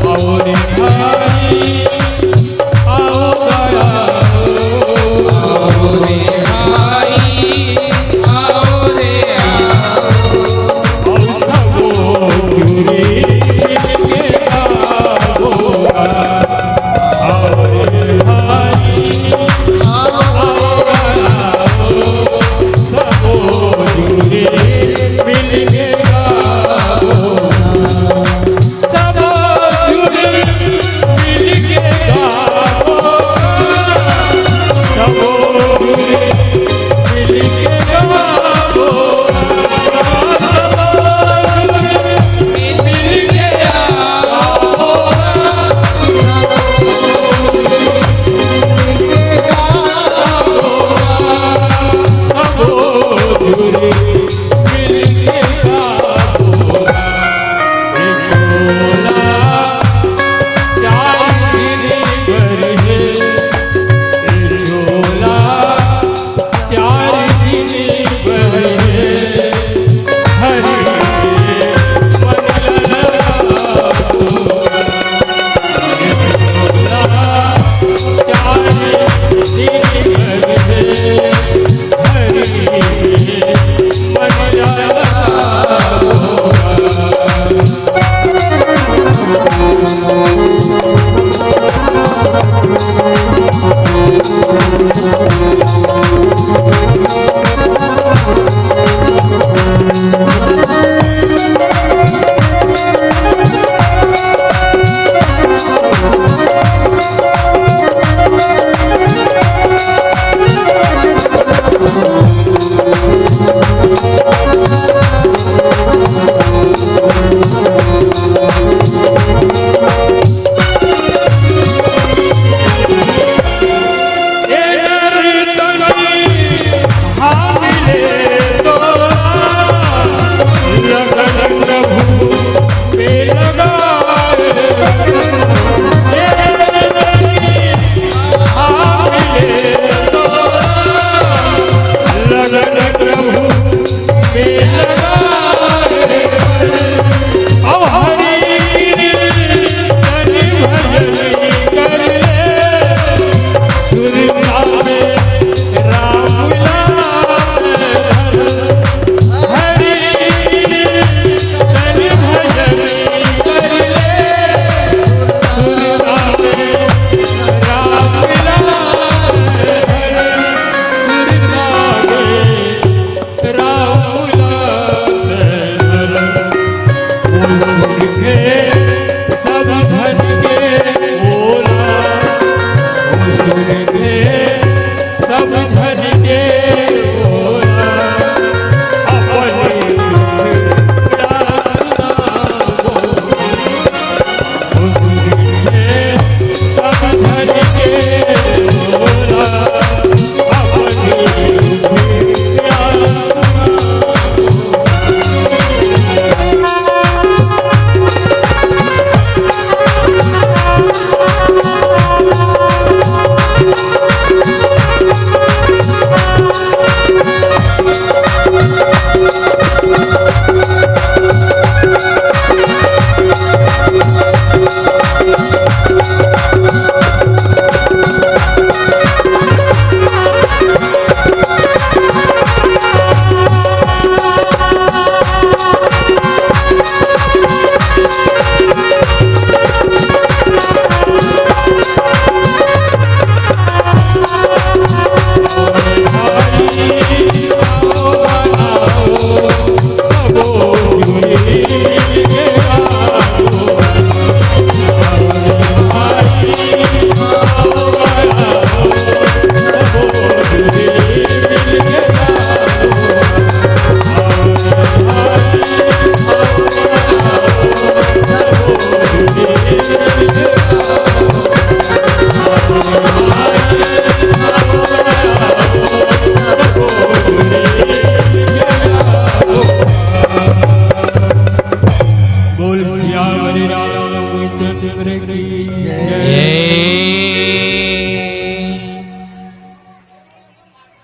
आओ रे भाई, आओ गा, आओ, आओ रे भाई, आओ रे, आओ।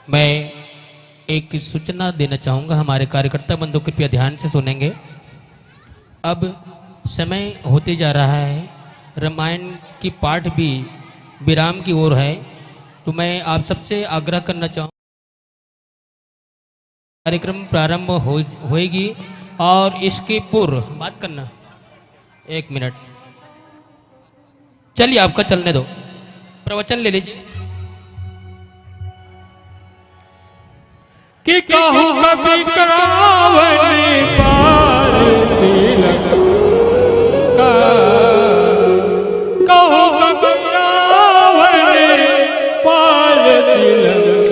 मैं एक सूचना देना चाहूंगा हमारे कार्यकर्ता बंधु, कृपया ध्यान से सुनेंगे। अब समय होते जा रहा है, रामायण की पाठ भी विराम की ओर है, तो मैं आप सबसे आग्रह करना चाहूँ, कार्यक्रम प्रारंभ हो, होएगी और इसके पूर्व बात करना, एक मिनट, चलिए आपका चलने दो, प्रवचन ले लीजिए। कि कहु कपि रावण पार तिलक का, कहु कपि रावण पार तिलक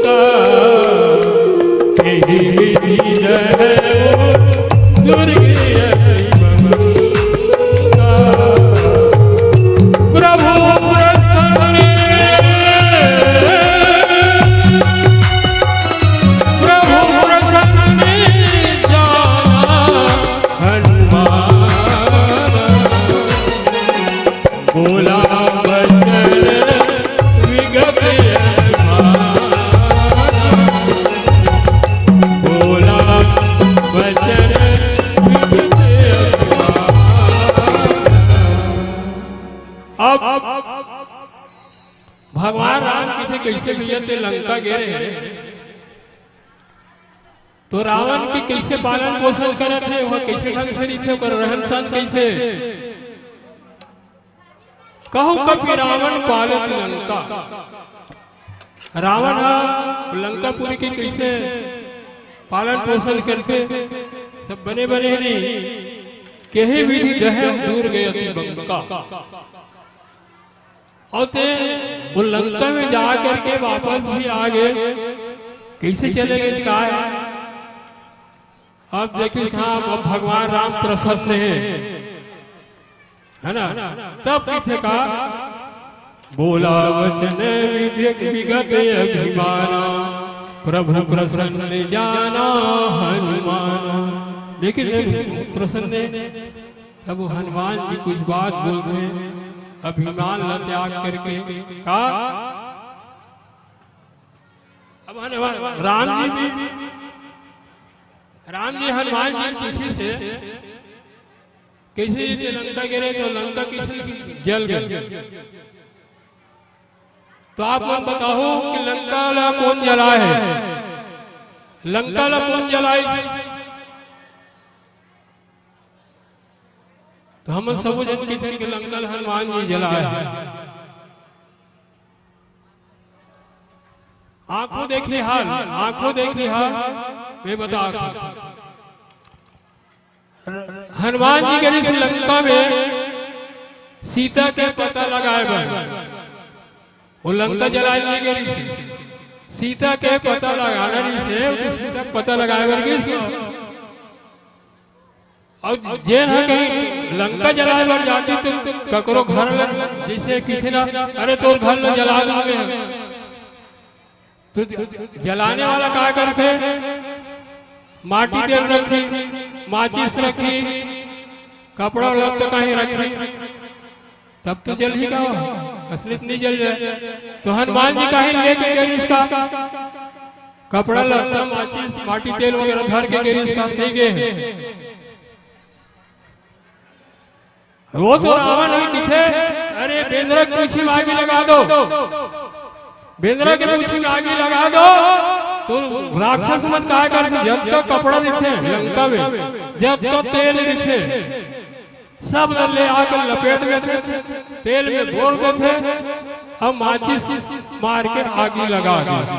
का, एहि विधि रहु दुर्ग अति भंग का। प्रभु प्रसन्न, प्रभु प्रसन्न जाना हनुमान। बोला बचन विगत अभिमान। बोला बचन विगत अभिमान। अब भगवान राम कथे, कइसे भैया तें लंका गे रहे, तो रावण के कइसे पालन पोषण करत हे, वह कइसे ढंग से रहिथे, ओकर रहन सहन कइसे? कहु कपि रावण पालत लंका। रावण ह लंकापुरी के कइसे पालन पोषण करथे, सब बने बने नहीं, केहि विधि डहर दूर गए अति बंका। अउ तें वो लंका में जा करके वापस भी आ गे, कइसे चले गे, काय? अब देखिए, हाँ, अब भगवान राम प्रसन्न हे, है ना? तब कथे का, बोला बचन विधि विगत अभिमाना, प्रभु प्रसन्न जाना हनुमाना। देखिए, प्रसन्न हे। तब हनुमान जी कुछ बात बोलथे, अभिमान ला त्याग करके। का? अब हनुमान, राम जी भी, राम जी हनुमान जी पूछिस हे, कइसे ये लंका गे रहे, तो लंका कइसे जल गे? तो आप मन बताओ कि लंका ला कोन जलाए हे? लंका ला कोन जलाए? तो हम सबो झन कथन के लंका ल हनुमान जी जलाए हे। आंखों देखी हाल, आंखों देखी हाल, मैं बता, हनुमान जी गे रिहिस लंका में सीता के पता लगाए बर, वो लंका जलाए नइ गे रिहिस, सीता के पता लगाना रिहिस, तो सीता के पता लगाए बर गे रिहिस। अउ जेन ह कहीं लंका जलाए बर जाथे त ककरो घर ल, जइसे किसी ना, "अरे, तोर घर ल जला दूं मैं।" तो ज-, जलाने वाला का करथे? माटी तेल रखही, माचिस रखही, कपड़ा लत्ता कहीं रखही। तब तो जलही का, असली तो नइ जल जाए। तो हनुमान जी काहे लेके गे रिहिस का? कपड़ा लत्ता, माचिस, माटी तेल वगैरह धर के गे रिहिस का, नइ गे हे। वो तो रावण हे कथे, "अरे, बेंदरा के पूछी में आगी लगा दो, बेंदरा के पूछी में आगी लगा दो।" तो राक्षस मन काय करथे, जतका कपड़ा रहिथे लंका में, जतका तेल रहिथे, सब ल ले आके लपेट देथे, तेल में बोर देथे, अउ माचिस मार के आगी लगा देथे।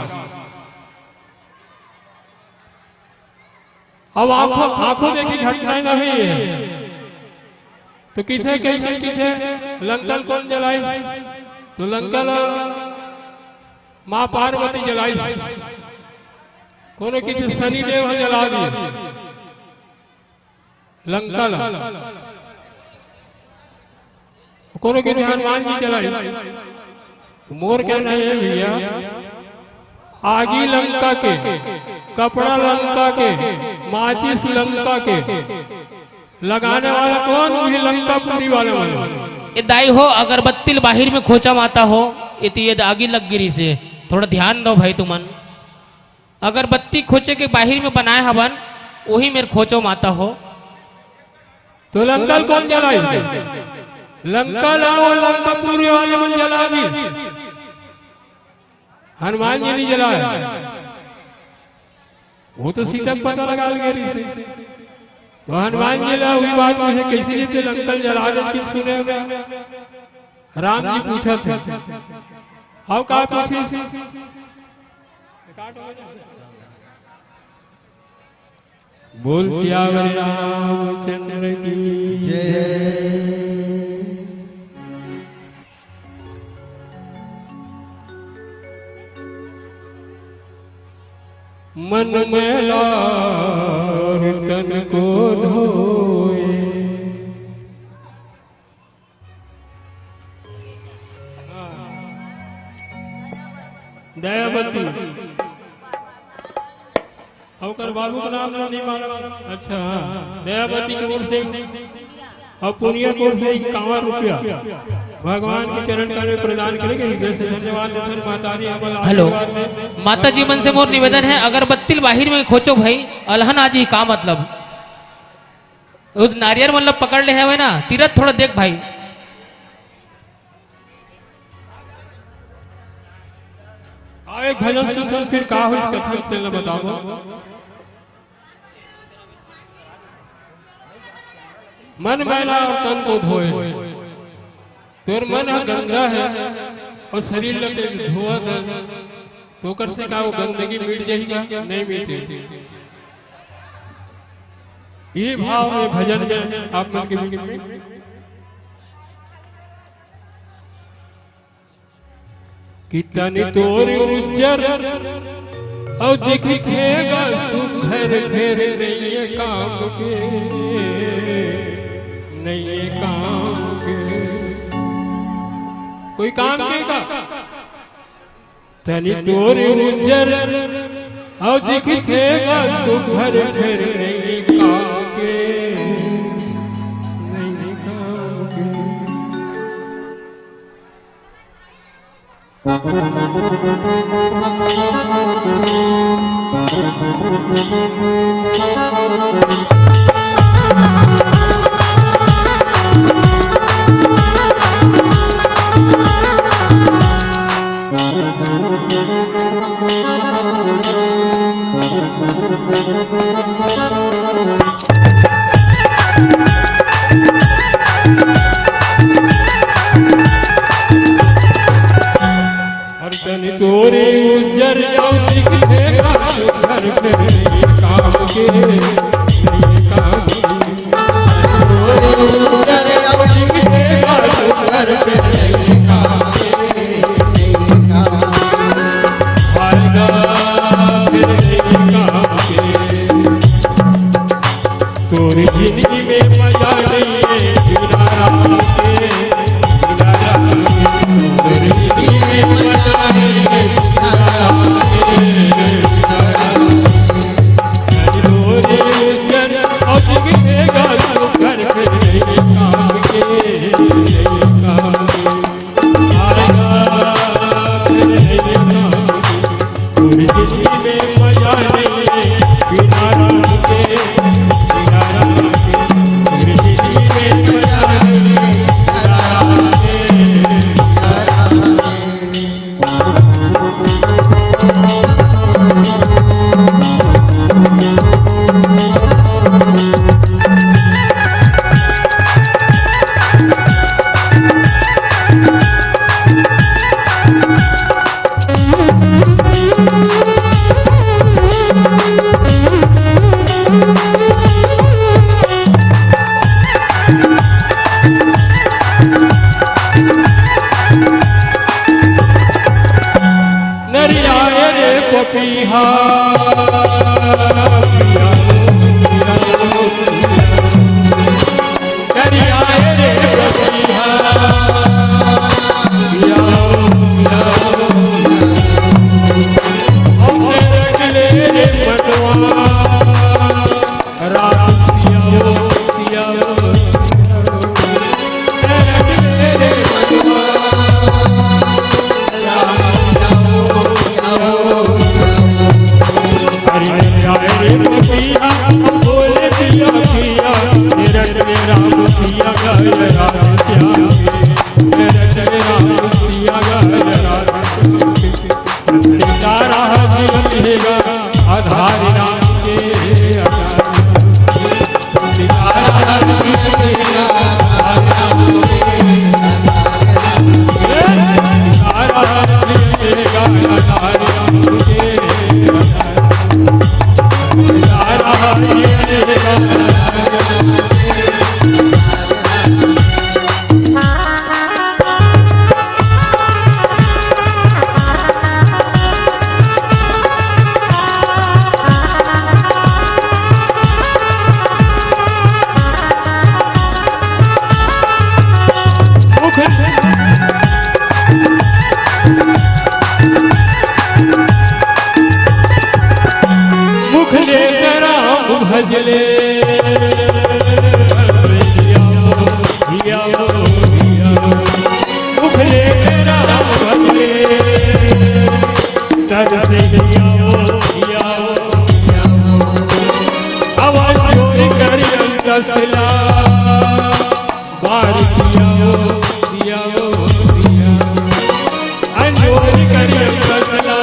अब आंखों, आंखों देखी घटनाएं नहीं है, तो किथे, कइसे किथे लंका ल कोन जलाइस? तो लंका ल माँ पार्वती जलाइस, कोनो किथे शनि देव ह जला दिस। लंका ल। कोनो के हनुमान जी जलाइस। मोर कहना हे भैया, आगी लंका के, कपड़ा लंका के, माचिस लंका के, लगाने वाला कौन? वही लंकापुरी वाले मन। ए दाई हो, अगरबत्ती ल बाहिर में खोचा माता हो, एती ये आगी लग गिरी से। थोड़ा ध्यान दो भाई तुमन। अगरबत्ती खोचे के बाहिर में बनाए हवन, वही मेर खोचो माता हो। तो लंका ल कौन जलाई? लंका ला वो लंकापुरी वाले मन जला दी। हनुमान जी नहीं जलाए। वो तो सीता के पता लगा ले रही थी। तो हनुमान जी ला वही बात पूछे, कैसे जी ते लंका ल जला दे, कि सुने होगा। राम जी पूछा थे। आओ, का पूछे? बोल सियावर रामचंद्र की जय। मन मैला और तन को धोए। दयावती। ओकर बाबू का नाम ना नहीं मालूम। अच्छा, हाँ। दयावती की ओर से और पुनिया की ओर से इक्यावन रुपया भगवान के चरण कमल में प्रदान करेंगे। हृदय से धन्यवाद देथन। माता जी हमर हेलो, आशीर्वाद दे। माता जी मन से मोर निवेदन है, अगरबत्ती ल बाहिर में खोचो भाई, अलहन आ जी का मतलब? वो नारियर मन ल पकड़ ले हवे ना, तीरथ थोड़ा देख भाई। आओ, एक भजन सुनथन, फिर का होइस कथा तेला बताबो। मन मैला और तन को धोए। तोर मन ह गंदा है और शरीर ल ते धोवत है, तो ओकर से का वो गंदगी मिट जाही का? नहीं मिटे। ये भाव में भजन में आप मन के बीच में कि तन तोर उज्जर अउ दिखथे गा सुघर, फेर नइये काम के, नइये काम के। कोई काम के का? तन तोर उज्जर अउ दिखथे गा सुघर, फेर नइये काम के, नइये काम के। हर तन तोरे उज्जर अउ दिखथे गा सुघर, फेर नइये काम के, मुख ले राम भजले, मुख ले राम भजले, तन से जिया, जिया। आवाज जोर करी अंदसला। बार दिया ओ, दिया ओ, दिया। अंजोर करिया बदला।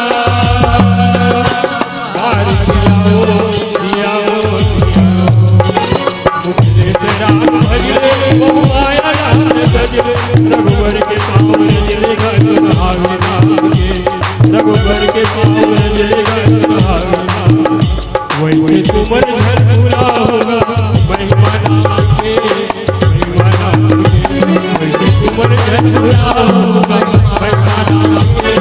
बार दिया ओ, दिया ओ, दिया। मुखले राम भजले, बहु माया राम भजले। रघुबर के पाँव रजले, घर भावे राम के। रघुबर के पाँव रजले, घर भावे राम। वैसे तुमन झन भुला होगा, महिमा नाम के, महिमा नाम के। वैसे तुमन झन भुला होगा, महिमा नाम के।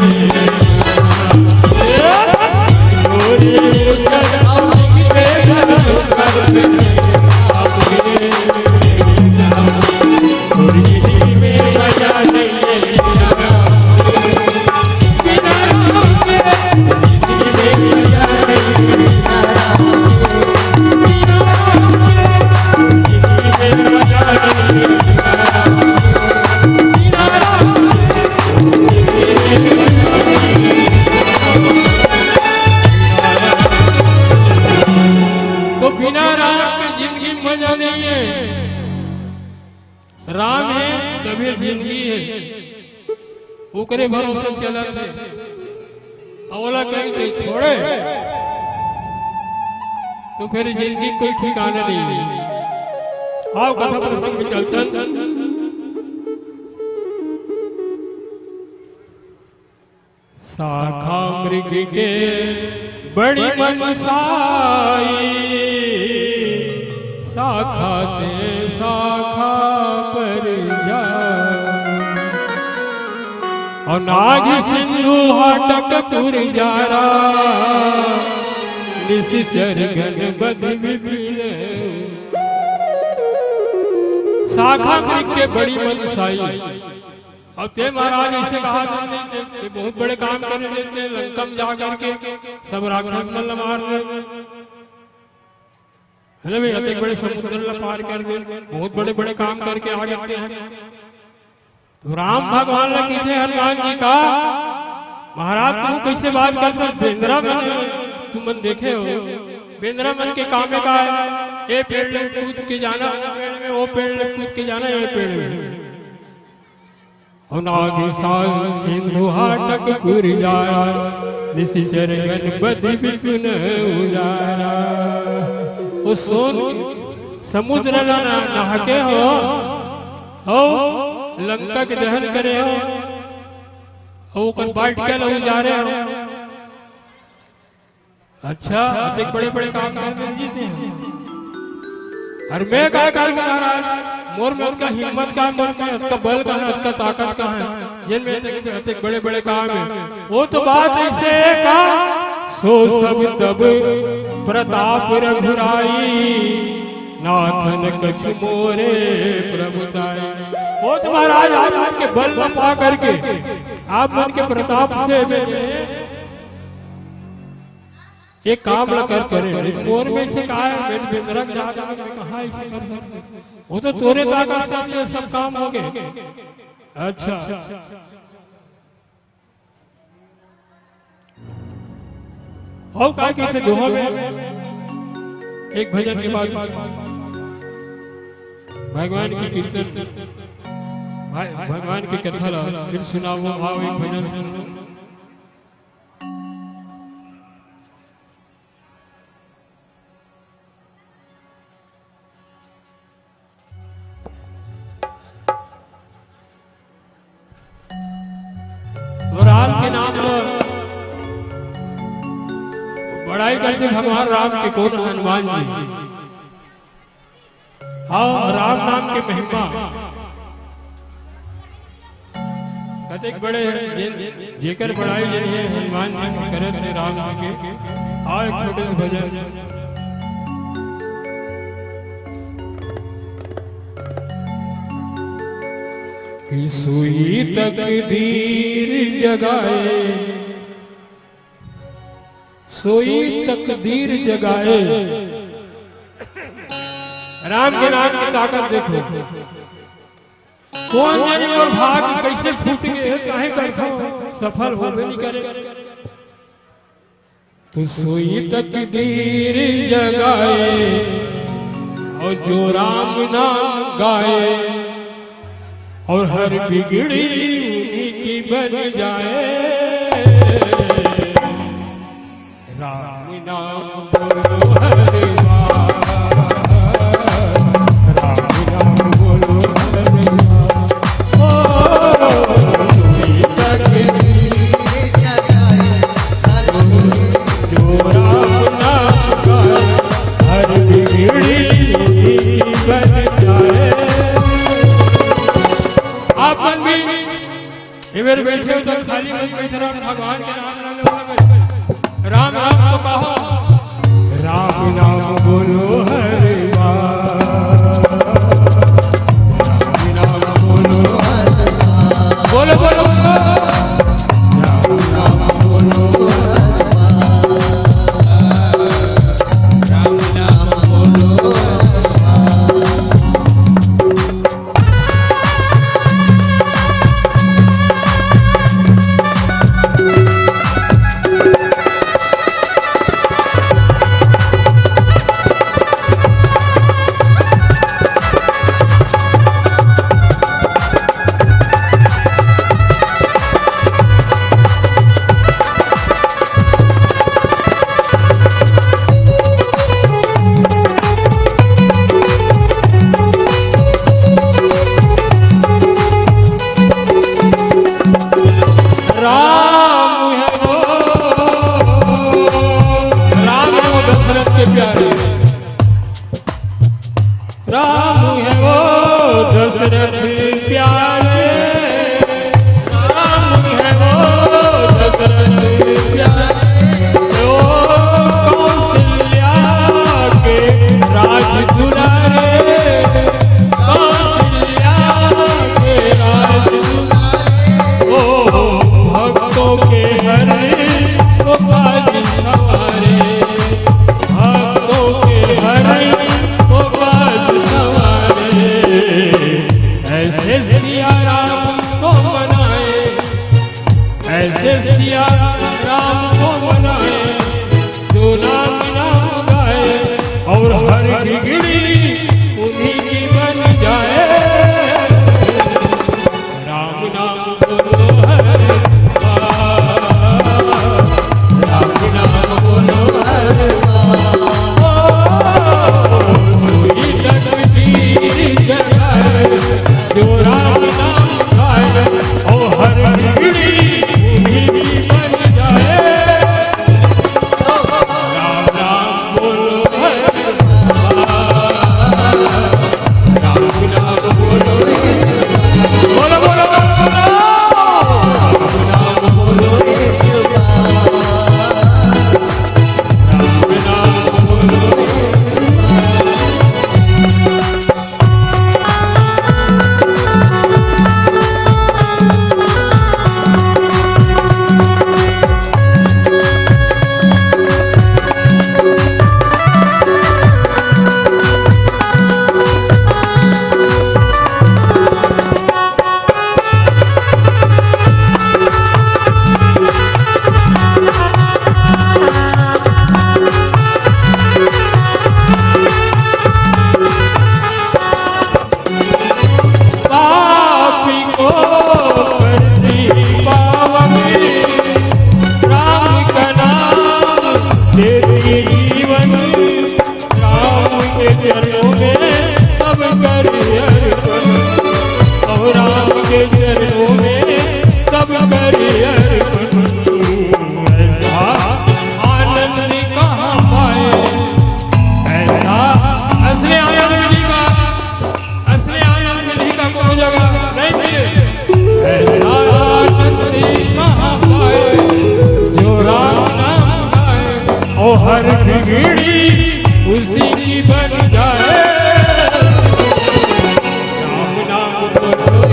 तो बिना राम के जिंदगी में मजा नहीं है। राम हे तभे जिंदगी हे, ओकरे भरोसे चलत हे। अउ ओला कहीं कोई छोड़े तो फिर जिंदगी कोई ठिकाना नहीं हे। आओ कथा प्रसंग में चलतन। शाखा मृग के बड़ी मनसाई, शाखा ते शाखा पर जा। और नाग सिंधु हाटक पुर जारा, निशिचर गण बध विपिन। शाखा मृग के बड़ी मनसाई। अब ते महाराज ऐसे कहा देते, ते बहुत बड़े काम कर देते, लंका में जा करके सब राक्षस मन ला मार दे, है ना भाई? अतेक बड़े समुद्र ला पार कर दे, बहुत बड़े बड़े काम करके आ जाते हैं। तो राम भगवान ला किथे हनुमान जी का, महाराज तुम कैसे बात करते? बेंदरा मन तुमन देखे हो, बेंदरा मन के काम में का है? ये पेड़ ले कूद के जाना, वो पेड़ ले कूद के जाना, ये पेड़ में। और नाग साल सिंधु हाटक पुर जारा, निशिचर गण बध विपिन उजारा। वो सोन समुद्र ला ना-, नहा के हो, हो लंका के दहन करे हो, हो ओकर बाटिका ला उजारे हो। अच्छा, अतेक बड़े-बड़े काम कर दे जी ते। अउ मैं का करूँ महाराज? मोर में अतका हिम्मत का, मोर में अतका बल का है, अतका ताकत का है, जेन में अतेक, अतेक बड़े-बड़े काम है। वो तो बात ऐसे है का, सो सब तब प्रताप रघुराई, नाथ न कछु मोरे प्रभु ताई। वो तो महाराज आप मन के बल ला पा करके, आप मन के प्रताप से मैं ये काम ला कर परे, नहीं मोर में से का है, मैं बेंदरा के जात हूँ, मैं कहाँ ऐसे कर सकते? वो तो तोरे ताकत से ये सब काम हो गए। अच्छा, हो का कहते दोहा में एक भजन के बाद भगवान के कीर्तन, भगवान के कथा ला फिर सुनावो। आओ, एक भजन सुनो। राम के नाम ला बड़ाई करथे भगवान राम के, कोन हनुमान जी। हाँ, राम नाम के महिमा कतेक बड़े हे, जे-, जेकर बड़ाई जे हे हनुमान जी के करत हे राम जी के। आओ, एक छोटे से भजन। कि सोई तकदीर जगाए, सोई तकदीर जगाए। राम के नाम की ताकत देखो। कोन जनी मोर भाग कइसे फूट गे हे, काहे करथो, सफल होबे नहीं करे। तो सोई तकदीर जगाए और जो राम नाम गाए, और हर बिगड़ी उन्हीं की बन जाए। राम नाम बोलो हर बार, राम नाम बोलो हर बार। ओ, सोई तकदीर जगाए, जो राम नाम गाए, हर बिगड़ी बन जाए। आप मन भी ए मेर बैठे हो तो खाली मत बैठे रहो, भगवान के नाम ना लो। राम नाम तो कहो, राम नाम बोलो हर बार। राम नाम बोलो हर बार। बोलो, बोलो, बोलो। राम नाम बोलो हर बार। राम नाम बोलो हर बार। राम है वो, राम है वो दशरथ के प्यारे। राम है वो दशरथ प्यारे, राम है वो दशरथ प्यारे। ओ कौशल्या के राज दुलारे, कौशल्या के राज दुलारे। ओ भक्तों के हरि गोपाल सवारे, भक्तों के हरि गोपाल सवारे। ऐसे सिया राम को मनाए, ऐसे सिया राम को मनाए, जो राम नाम गाए और हर बिगड़ी उन्हीं की बन जाए। राम नाम बोलो हर बार, राम नाम बोलो हर बार। ओ, कोई जगदीश जगाए, जो राम नाम गाए, ओ हर बिगड़ी उन्हीं की बन जाए। राम नाम बोलो हर बार। राम नाम बोलो। बोलो, बोलो, बोलो, बोलो। राम नाम बोलो एक बार। राम नाम बोलो एक बार। कर अर्पण। ऐसा आनंद कहाँ पाए, ऐसा असली आनंद जी का, असली आनंद जी का कोनो जगह नहीं मिले। ऐसा आनंद कहाँ पाए, जो राम नाम गाए, ओ हर बिगड़ी उसी की बन जाए। राम नाम बोलो।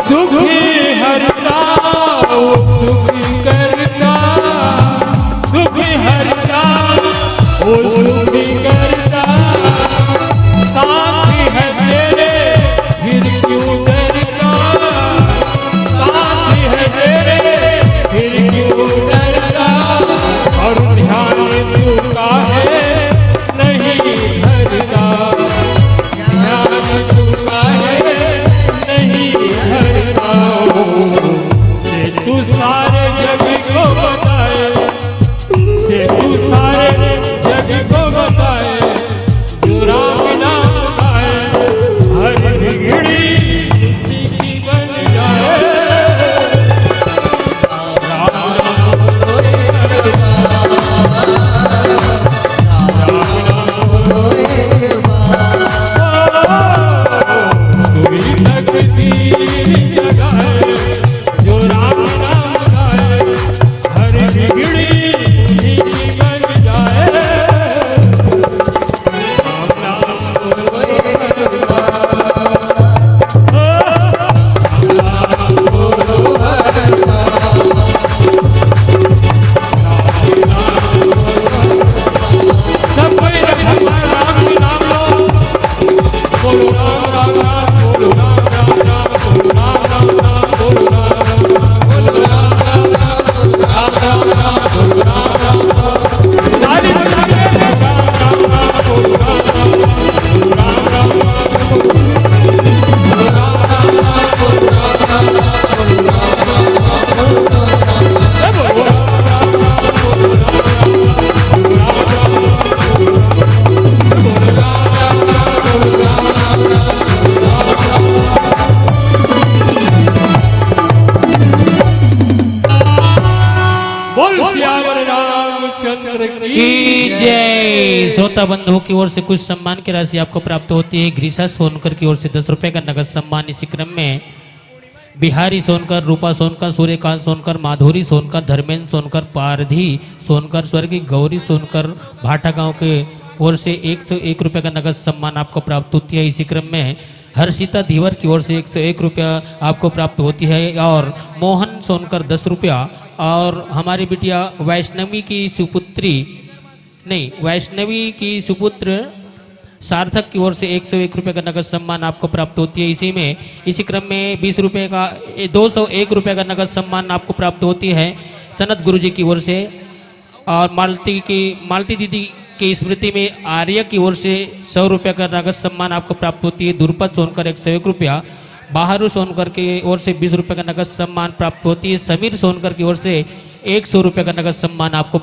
सुखी हरता, ओ सुखी करता, सुखी हरता, ओ सुखी करता। साथ है तेरे, फिर क्यों डरता? साथ है तेरे, फिर क्यों डरता? और ध्यान तू काहे नहीं धरता? ध्यान तू काहे नहीं धरता? से तू सारे जग को बताए, से तू सारे जग को बताए, जो राम नाम गाए, हर बिगड़ी बन जाए। बोल सियावर रामचंद्र की की जय। श्रोता बंधुओं की ओर से कुछ सम्मान की राशि आपको प्राप्त होती है। ग्रीसा सोनकर की ओर से दस रुपए का नगद सम्मान। इसी क्रम में बिहारी सोनकर, रूपा सोनकर, सूर्यकांत सोनकर, माधुरी सोनकर, धर्मेंद्र सोनकर, पारधी सोनकर, स्वर्गीय गौरी सोनकर भाटा गांव के ओर से एक सौ एक रुपये का नगद सम्मान आपको प्राप्त होती है। इसी क्रम में हर्षिता धीवर की ओर से एक सौ एक रुपया आपको प्राप्त होती है और मोहन सोनकर दस रुपया और हमारी बिटिया वैष्णवी की सुपुत्री, नहीं, वैष्णवी की सुपुत्र सार्थक की ओर से एक सौ एक रुपये का नगद सम्मान आपको प्राप्त होती है। इसी में, इसी क्रम में बीस रुपये का, ए, दो सौ एक रुपये का नगद सम्मान आपको प्राप्त होती है सनत गुरुजी की ओर से। और मालती की, मालती दीदी की स्मृति में आर्य की ओर से सौ रुपये का नगद सम्मान आपको प्राप्त होती है। दुर्पद सोनकर एक सौ एक रुपया, बाहरू सोनकर की ओर से बीस रुपये का नगद सम्मान प्राप्त होती है। समीर सोनकर की ओर से एक सौ रुपये का नगद सम्मान आपको